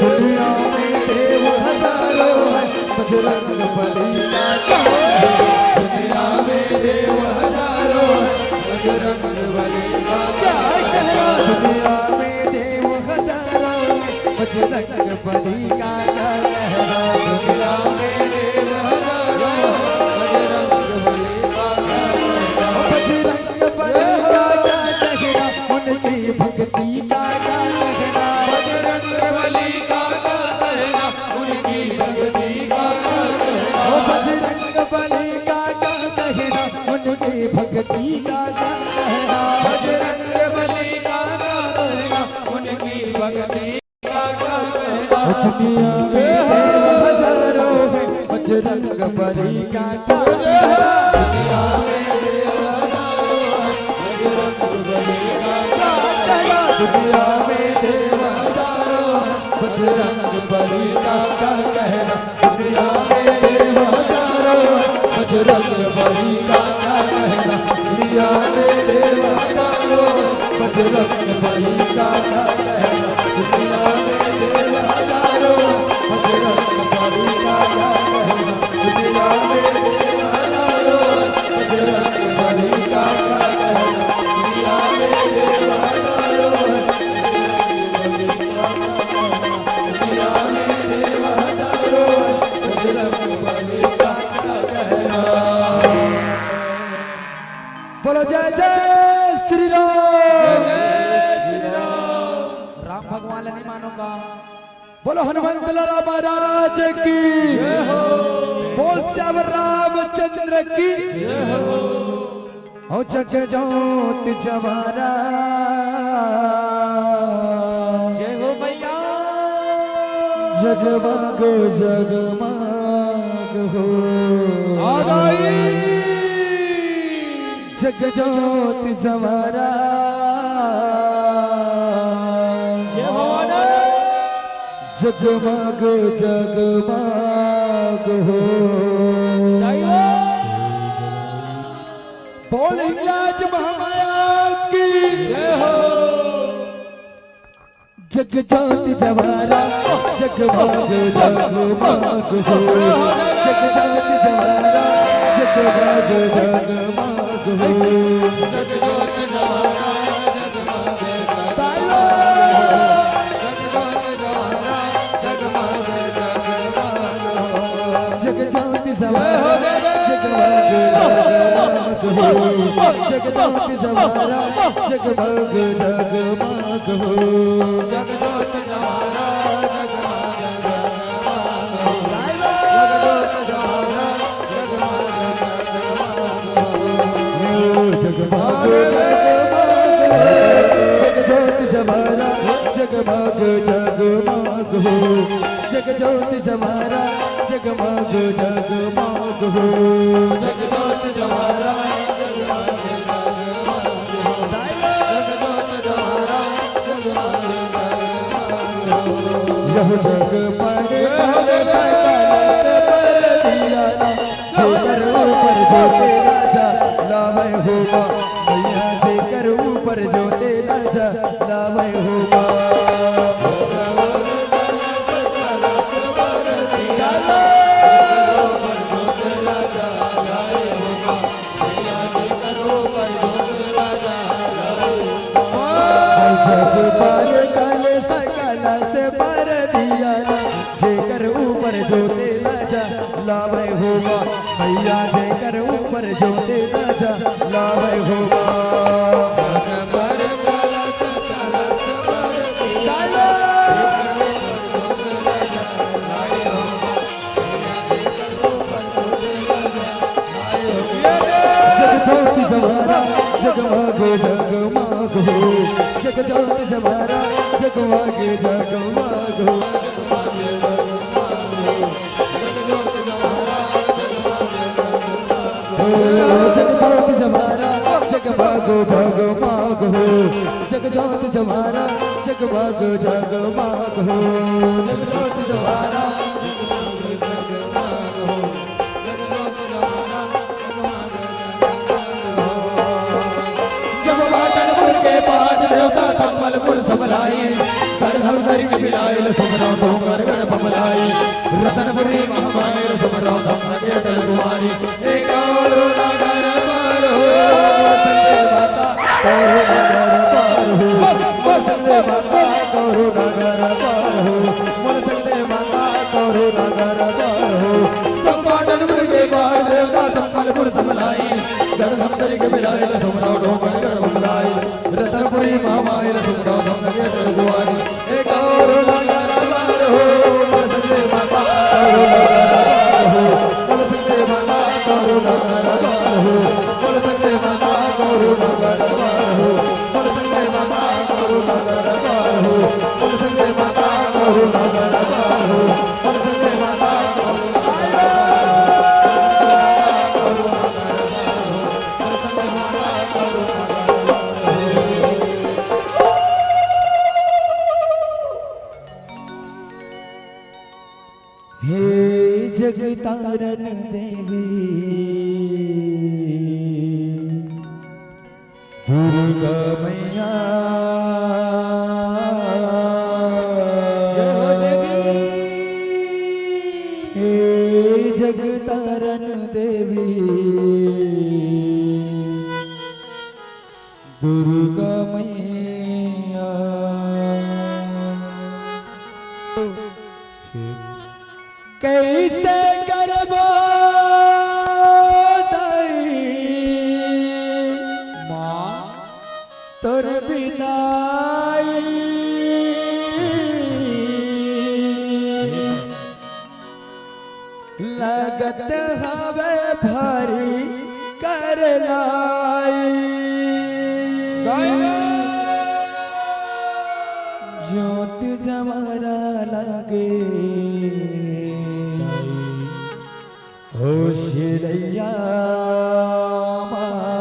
दुनिया में देव हजारों हैं, बजरंग बली का कहर है। दुनिया में देव हजारों हैं, बजरंग बली का क्या है कहना? दुनिया में देव हजारों हैं, बजरंग बली का क्या कहना? दुनिया में देव हजारों हैं, बजरंग बली का क्या कहना? बजरंग बली का क्या कहना, उनकी भक्ति का क्या कहना? बजरंग बली का क्या कहना, उनकी भक्ति का क्या कहना? ओ बजरंग बली का क्या कहना, उनकी भक्ति का क्या कहना? बजरंग बली का क्या कहना, उनकी भक्ति का क्या कहना? दुनिया में देव हजारों हैं, बजरंग बली का क्या कहना? दुनिया में देव हजारों हैं, बजरंग बली का क्या कहना? दुनिया में देव हजारों हैं, बजरंग बली का क्या कहना? दुनिया में देव हजारों हैं, बजरंग बली का क्या कहना? दुनिया में देव हजारों हैं, बजरंग बली का क्या कहना? दुनिया में देव हजारों हैं, बजरंग बली का क्या कहना? दुनिया में देव हजारों हैं, बजरंग बली का क्या कहना? दुनिया में देव हजारों हैं, बजरंग बली का क्या कहना? दुनिया में देव हजारों हैं, बजरंग बली का क्या कहना? बोलो जय जय श्री राम। जय जय श्री राम। राम भगवान ला नहीं मानोगा। बोलो हनुमंत लाला महाराज की। जय हो। बोल सियावर रामचंद्र की। जय हो। ओ जग जोत जवारा। जय हो मैया। जगमग जगमग हो। आ गई। जग जोत जवारा। जय हो। जगमग जगमग हो। जय हो। बोल हिंगलाज महामाया की। जय हो। जगजात जवारा, जगमग जगमग हो। जगजात जवारा, जगमग जगमग हो। जगजात जवारा, जगमग जगमग हो। जगजात जवारा, जगमग जगमग हो। जगजात जवारा, जगमग जगमग हो। जगजात जवारा, जगमग जगमग हो। जगजात जवारा, जगमग जगमग हो। जगजात जवारा, जगमग जगमग हो। जगमग जगमग हो। जगजात जवारा, जगमग जगमग हो। जगजात जवारा, जगमग जगमग हो। जगजात जवारा, जगमग जगमग हो। जगजात जवारा, जगमग जगमग हो। यह जग पर कल सकल से पर दिया ना, जेकर ऊपर जोते राजा लावे हो माँ। मैया जेकर ऊपर जोते राजा लावे हो माँ। जग पर कल सकल से पर दिया ना, जेकर ऊपर जोते राजा लावे हो माँ। मैया जेकर ऊपर जोते राजा लावे हो माँ। जगजात जवारा, जगमग जगमग हो। जगजात जवारा, जगमग जगमग हो। जगजात जवारा, जगमग जगमग हो। जगजात जवारा, जगमग जगमग हो। जगजात जवारा, जगमग जगमग हो। जगजात जवारा, जगमग जगमग हो। जब पाटनपुर के पाट देवता संबलपुर सब लाई, गढ़ धमतरी के बिलायल सुमरा डोंगरगढ़ बमलाई, रतनपुरी महामायल सुमरा धमनगे तलकुमारी। एक और नगर पर हो, संजय माता कौरव नगर पर हो, मोर संजय माता कौरव नगर पर हो, मोर संजय माता कौरव नगर पर हो। तो पाटनपुर के पाट देवता संबलपुर सब लाई, गढ़ धमतरी के बिलायल सुमरा डोंगरगढ़ बमलाई, रतनपुरी महामायल सुमरा धमनगे तलकुमारी। एक और नगर पर हो, मोर संजय माता कौरव नगर पर हो, मोर संजय माता कौरव नगर पर हो, मोर संजय माता कौरव नगर पर हो, मोर संजय माता कौरव नगर पर हो, मोर संजय माता कौरव नगर पर हो, मोर संजय माता कौरव नगर पर हो। हे जगतारन देवी दुर्गा मैया, जय हो देवी। हे जगतारन देवी दुर्गा मैया। कैसे करबो दाई माँ तोर बिदाई। लगत हवे भारी करनाई। जोत जवारा लागे हो सिरैया माँ।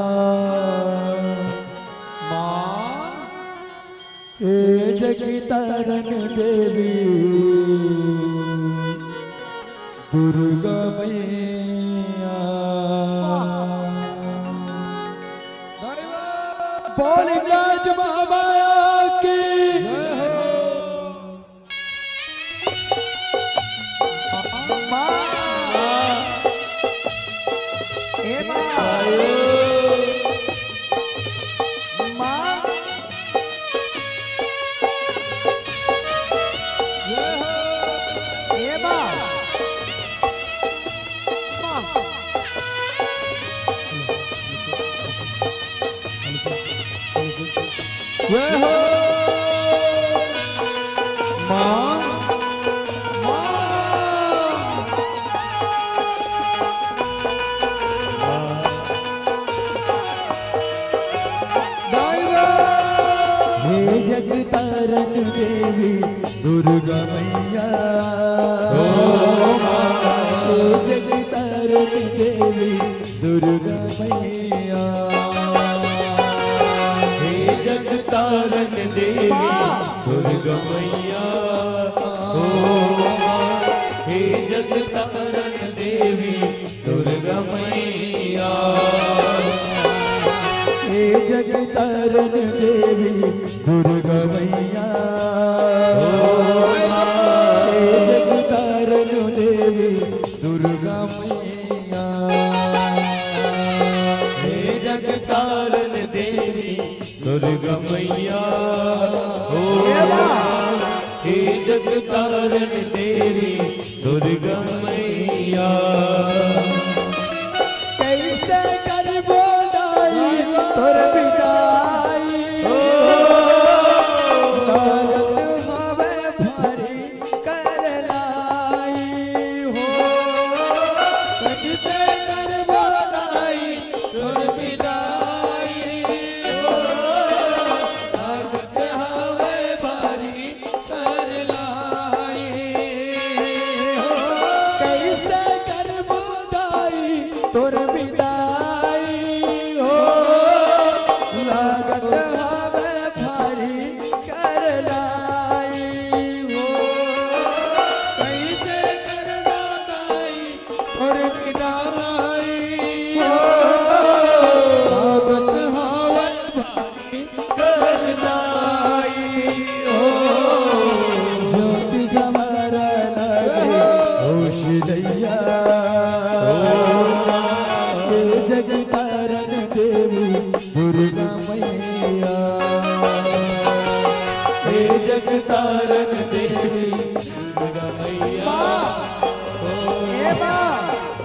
हे जगतारन देवी दुर्गा मैया। बोल गज बाबा की। जय हो। माँ, माँ। दाई रे। हे जगतारन देवी दुर्गा मैया। ओ माँ। हे जगतारन देवी दुर्गा मैया। हे जगतारन देवी माँ। दुर्गा मैया। ओ माँ। हे जगतारन देवी दुर्गा मैया। हे जगतारन देवी दुर्गा मैया। हे जगतारन देवी दुर्गा मैया। हे जगतारन देवी दुर्गा मैया। ओ हे जगतारन देवी दुर्गा मैया। कैसे करबो दाई तोर बिदाई। ओ। दर्द हवे भारी कर लाई हो। कैसे करबो दाई तोर बिदाई हो। दर्द हवे भारी कर लाई हो। कैसे करबो दाई तोर बिदाई हो। लागत हवे भारी कर लाई हो। कैसे करबो दाई तोर बिदाई हो। लागत हवे भारी कर लाई हो। ज्योति जमारा लागे होश दैया। हे जगतारन देवी दुर्गा मैया। हे जगतारन देवी दुर्गा मैया। माँ। हे माँ।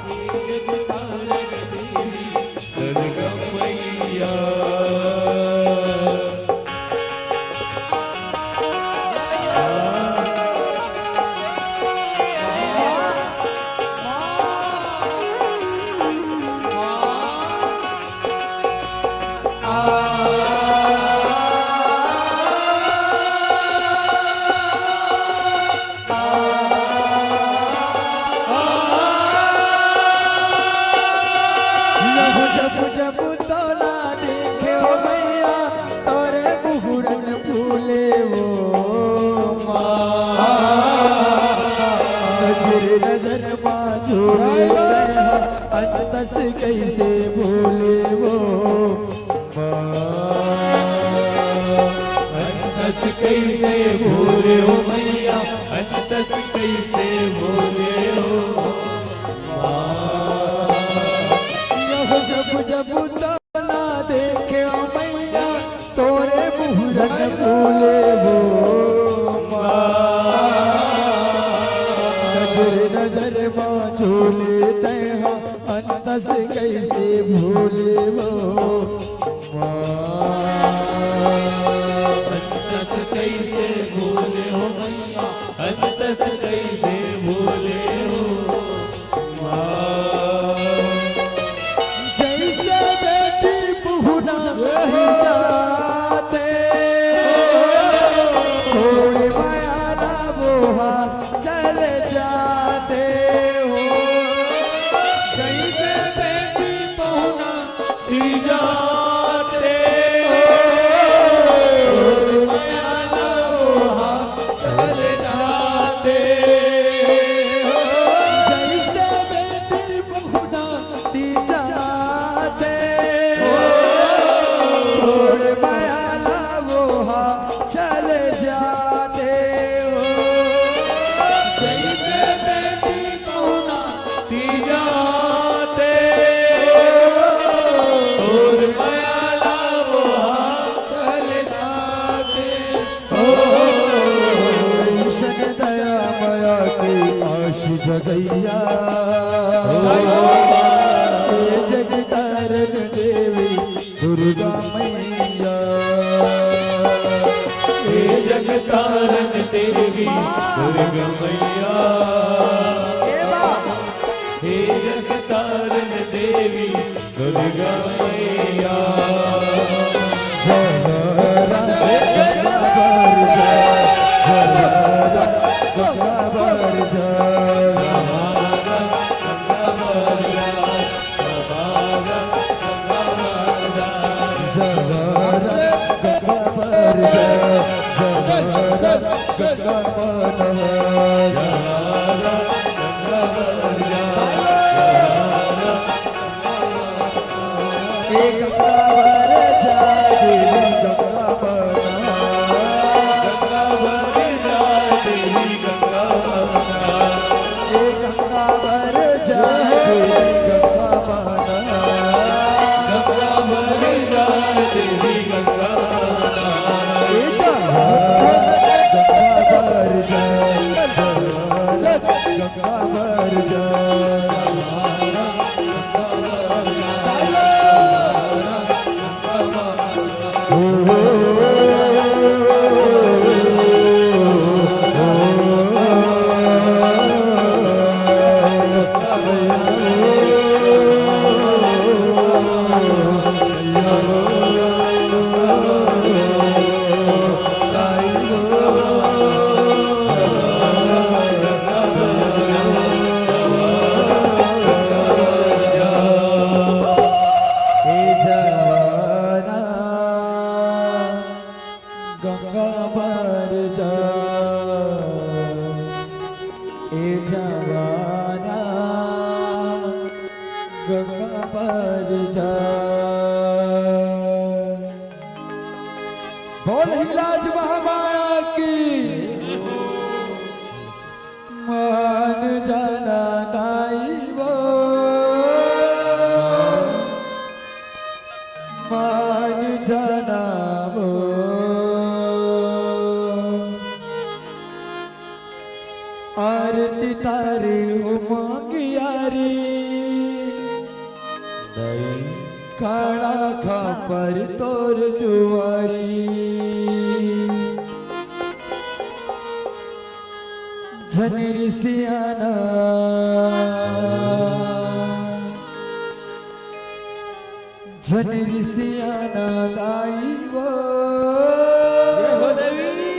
हे जगतारन देवी दुर्गा मैया। जब जब तोला देखे हो मैया, तोरे मुहूर्त फूले वो माँ। नजर नजर मा झूले तैहा, अंतस कैसे भूले वो माँ। अंतस कैसे भूले हो मैया, अंतस कैसे भूले हो माँ। जब जब तोला देखे ओ मैया, तोरे मुहूर्त फूले वो माँ। नजर नजर मा झूले तैहा, अंतस कैसे भूले वो माँ। अंतस कैसे भूले हो मैया, अंतस कैसे भूले हो माँ। जैसे बेटी पहुना जाते, छोड़ माया ला वो हाथ चले जाते हो। जैसे बेटी पहुना जाते हो, माया ला वो हाथ चले जाते हो। जैसे बेटी पहुना जाते हो, छोड़ माया ला वो हाथ चले जाते हो। जैसे बेटी पहुना जाते हो, छोड़ माया ला वो हाथ चले जाते हो। दया माया की आश जगैया, जगतारन देवी दुर्गा मैया। दुर्गा मैया, हे जगतारण देवी दुर्गा मैया। जगतारण गंगा बर जा, जगतारण गंगा बर जा। जगतारण गंगा बर जा, जगतारण गंगा बर जा। ए गंगा बर जा देवी गंगा बर जा। गंगा बर जा देवी गंगा बर जा। ए गंगा बर जा देवी गंगा बर जा। गंगा बर जा देवी गंगा बर जा। ए जा गंगा बर जा, गंगा बर जा। हे जवाना गंगा बर जा, ए जवाना गंगा बर जा। बोल हिंगलाज महामाया की। मान जाना दाई वो, मान जाना वो। आरती तारी हो मांगियारी, दाई। खाड़ा खापर तोर दुआरी। झन रिसियाना, झन रिसियाना दाई वो। जय हो देवी।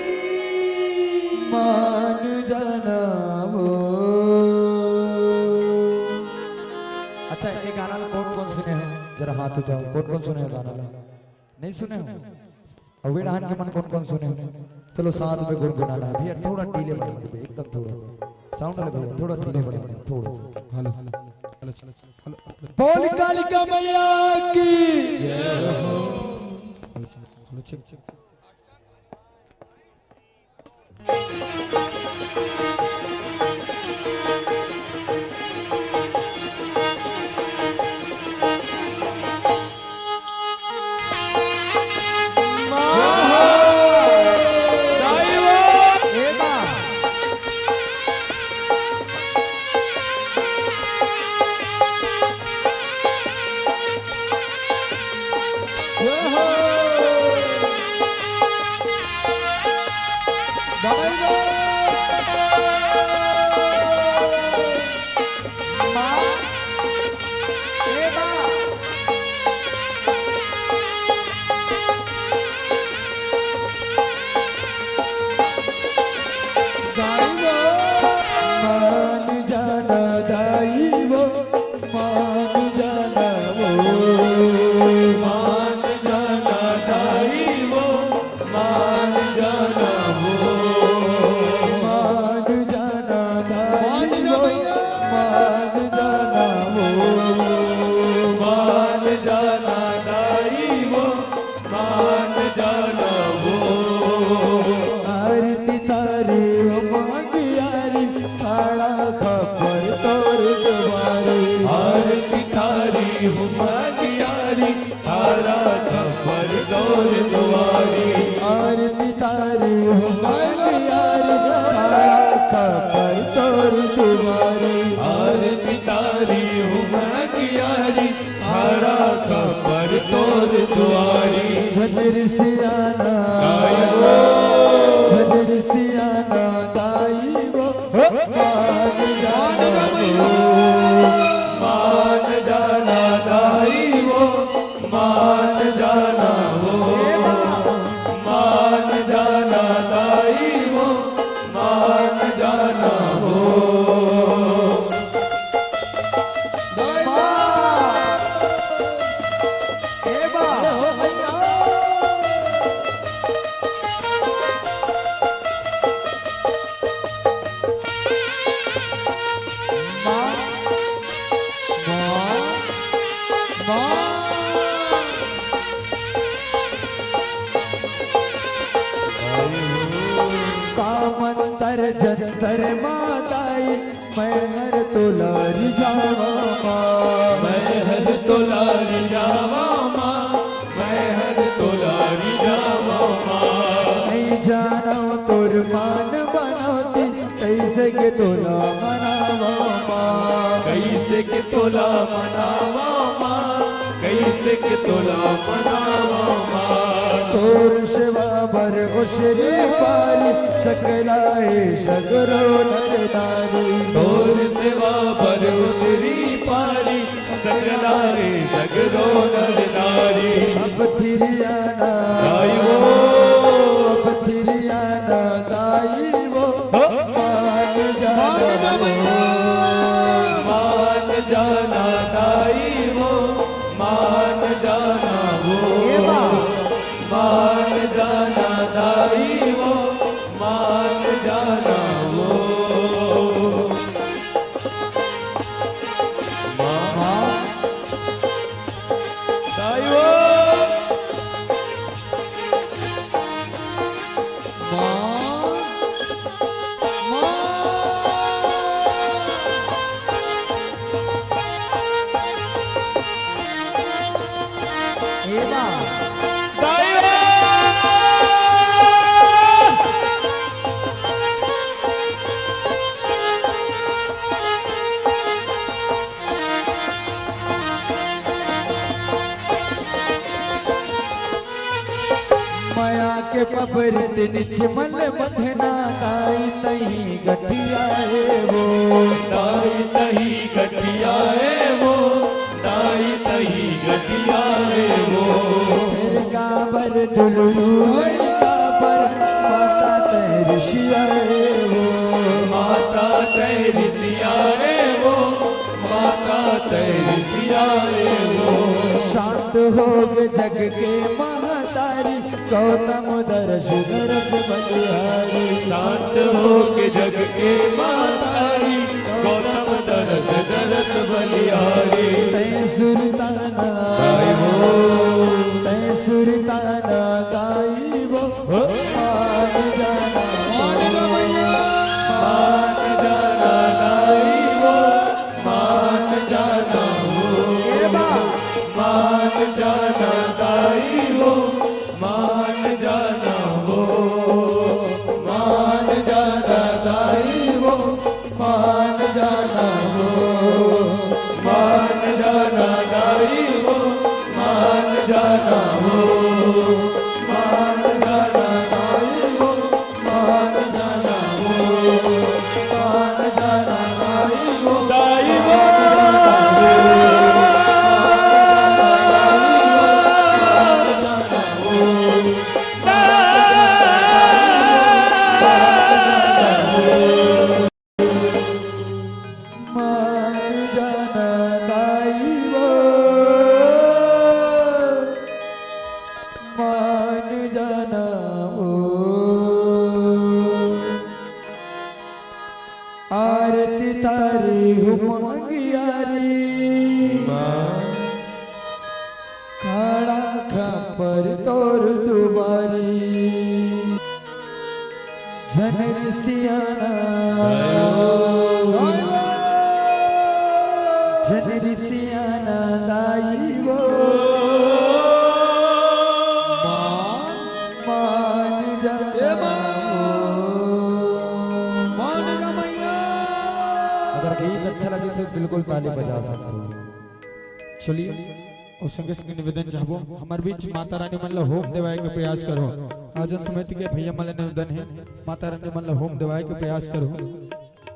मान जाना वो। अच्छा, ये गाना ला कौन कौन सुने हो? जरा हाथ उठाओ, कौन कौन सुने हो गाना ला? नहीं सुने हो? अउ वे डहान के मन कौन कौन सुने हो? चलो, साथ में गुनगुनाना है भैया, थोड़ा delay बढ़ा दे, एकदम थोड़ा सा। Sound वाले भैया, थोड़ा delay बढ़ा दे, थोड़ा सा। हेलो, हेलो, चलो, चलो, चलो, हेलो, हेलो। बोल कालिका मैया की। हेलो, चलो, चलो। मान जाना दाई वो, मान जाना वो। मान जाना दाई वो, मान जाना वो। मान जाना दाई वो, मान जाना वो। मान जाना दाई वो, मान जाना वो। आरती तारी हो मांगियारी, खाड़ा खापर तोर दुआरी। आरती तारी हो मांगियारी, खाड़ा खापर तोर दुआरी। आरती तारी हो मांगियारी, खाड़ा खापर तोर दुआरी। आरती तारी हो मांगियारी, खाड़ा खापर तोर दुआरी। झन रिसियाना, गाय वो। झन रिसियाना, मान जाना वो, मान जाना दाई वो, मान जाना वो, मान जाना दाई वो, मान जाना वो। का मंतर जंतर मा दाई, मैं हर तोला रिझावा माँ। मैं हर तोला रिझावा माँ, मैं हर तोला रिझावा माँ। नइ जानव तोर मान बनौती, कइसे के तोला मनावा माँ। कइसे के तोला मनावा माँ, कइसे के तोला मनावा माँ। तोर सेवा बर ओसरी पारी, सकला हे सगरो नर नारी। तोर सेवा बर ओसरी पारी, सकला हे सगरो नर नारी। अब थिरियाना दाई वो, अब थिरियाना दाई वो, हो? मान जाना वो, मान जाना दाई वो, मान जाना वो, ए बा। मान जाना दाई वो, मान जाना वो। माँ। दाई वो। माँ। माँ। ए बा। दाई वो। मया के पबरित निचमल मथना दाई तही गठिया हे वो। दाई तही गठिया हे वो, दाई तही गठिया हे वो। फेर काबर डुलरू होई काबर, माता तैं रिसिया हे वो। माता तैं रिसिया हे वो, माता तैं रिसिया हे वो। शांत होगे जग के महतारी, गौतम दरस दरस बलिहारी। शांत होगे जग के महतारी, गौतम दरस दरस बलिहारी। तैं सुरताना दाई वो। तैं सुरताना दाई वो। हो? मान जाना। मान जाना दाई वो। मान जाना वो। ए बा। मान जाना दाई वो। मान जाना वो। मान जाना दाई वो। मान जाना वो। मान जाना दाई वो। मान जाना वो। मान जाना दाई वो। मान जाना वो। मान जाना दाई वो। दाई वो। मान जाना दाई वो, मान जाना वो। आरती तारी हुम अंगियारी, माँ। खड़ा खपर तोर दुआरी। झन रिसियाना, झन रिसियाना दाई वो। मान जा। मान जा मैया। अगर गीत अच्छा लगे तो बिल्कुल ताली बजा सकते हो। चलिए, अउ संगे संगे निवेदन चाहबो, हमर बीच माता रानी मन ला होम देवाए के प्रयास करो। आयोजन समिति के भैया मन ला निवेदन हे, माता रानी मन ला होम देवाए के प्रयास करो।